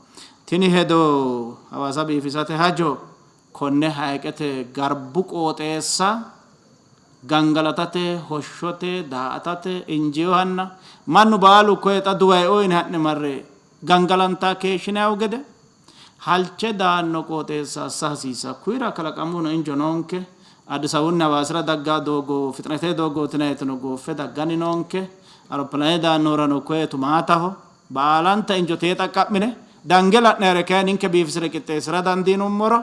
Tini hedo Hawaasa biifisate hajo konne hayiqete garbu qooxeessa gangalatate, hoshshote, daa''atate injiinohanna mannu baalu koye xa Dubayioo yine ha'ne marre gangalantanni keeshshinannihu gede halche daanno qooxeessa assa hasiissanno. Kuyira kalaqamuno injo noonke. Addis Ababunni Hawaasira dagganno doogo fixinete doogooti yinannitino gooffe dagganni noonke. Aeropilaane daannohurano koye tumaataho. Baalanta injo tee xaqqa'mine dange la'nayire kayi ninke biifisire qixxeessira dandiinummoro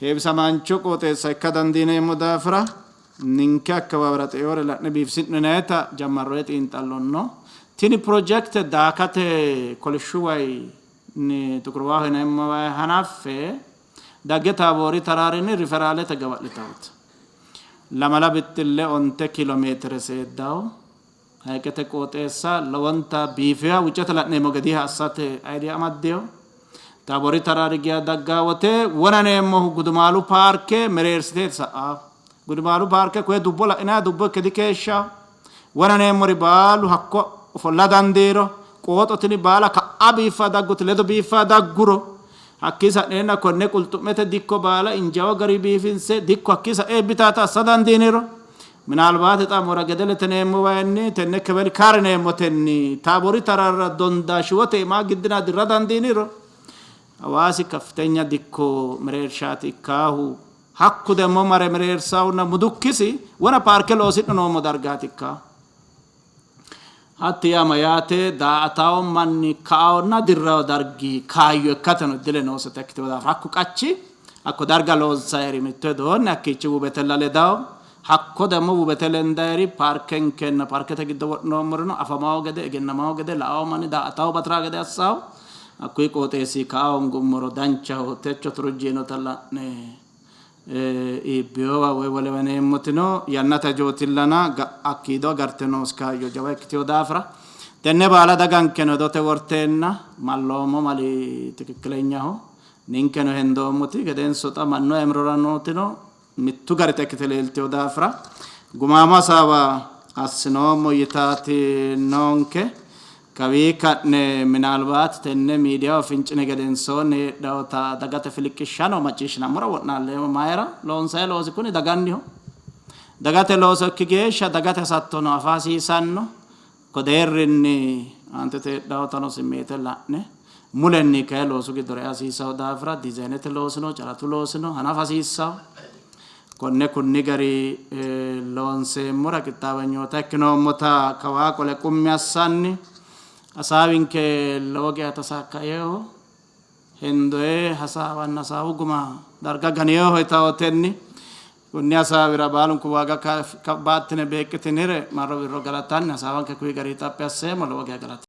heewisamaancho qooxeessa ikka dandiineemmo daafira ninke akkawaawera xeeore la'ne biifisi'ninayita jammarroye xiinxallo no. Tini pirojekte daakate kolishshu way ni Xuqurwaaho yineemmo way hanaffe dagge Taaboori taraarinni riferaalete gawa'litawoti. Lamala bixxille onte kiilomeetire seeddawo. Hayiqete qooxeessa lowonta biifinoha wuccete la'neemmo gediha assate idea amaddino. Taaboori taraari geya daggaa wote wonaneemmohu Gudumaalu paarke mereersiteeti sa'aahu. Gudumaalu paarke koye dubbo la'inanni dubbo ikke dikeeshshaho. Wonaneemmori baalu hakko ofolla dandiiro, qooxo tini baala ka'a biiffa dagguti ledo biiffa dagguro, hakkii sa'neenna konne qulxu'mete dikko baala injaawo gari biifinse dikko hakkii sa'e eebbitaata assa dandiiniro, minaalbaate xa mora gedelete neemmo wayinni tenne kebeli kaar neemmotenni Taaboori tararra donda shiwote imaa giddina dirra dandiiniro, Hawaasi kaffitenya dikko mereershaati ikkaahu. Hakku demmo mare mereersahunna mudukkisi wona paarke loosidhu noommo dargaati ikka. Hatti yaa mayaate daa''atawo manni kaawonna dirrawo dargi kaayyo ikkateno iddile nooseta ikkitino daafira hakku qachi hakko darga loonsayiri mitto hedoonni hakkiichi wubetella ledawo. Hakko ደግሞ wubete lendayiri paarkenkenna paarkete giddo wodhinoommorino afamawo gede egennamawo gede la'awo manni daa''atawo batiraa gede assawo. Hakkuyi qooxeessi ka'a hongummoro danchaho. Techo turujjiinota la'ne iibbiyowa woy wolewa yineemmotino yannate hajootillana hakkiido agarte noosi kaayyo jawa ikkitewo daafira tenne baala dagankeno hedote worteenna malloommo mali tikikkilenyaho. Ninkeno hendoommoti gedenso xa mannu aimrora nootino mittu garita ikkite leeltewo daafira gumaamo hasaawa assinoommo yitaati noonke. Kawii ka'ne minaalbaat tenne miidiyaho fincine gedensoonni heedhawota dagate filiqqishshano macciishshinammora wo'naalleemmo. Mayira loonsayi loosi kuni daganniho. Dagate looso ikki geeshsha dagate hasattono afa hasiisanno. Ko deerrinni aantete heedhawotano simmeete la'ne mulenni kayi loosu giddora ea hasiissawo daafira diizaynete loosino, caratu loosino hanafa hasiissawo. Konne kunni gari loonseemmora qixxaawanyoota ikkinoommota kawaa qole qummi assanni hasaawinke lowo geya tasaakkaeeho hendoye hasaawanna hasaawu guma darga ganeeho yitawotenni kunni hasaawira baalunku waaga baattine beeqqitinire marro wirro galatanni hasaawanke kuyi gari xaphi asseemmo. Lowo geya galata.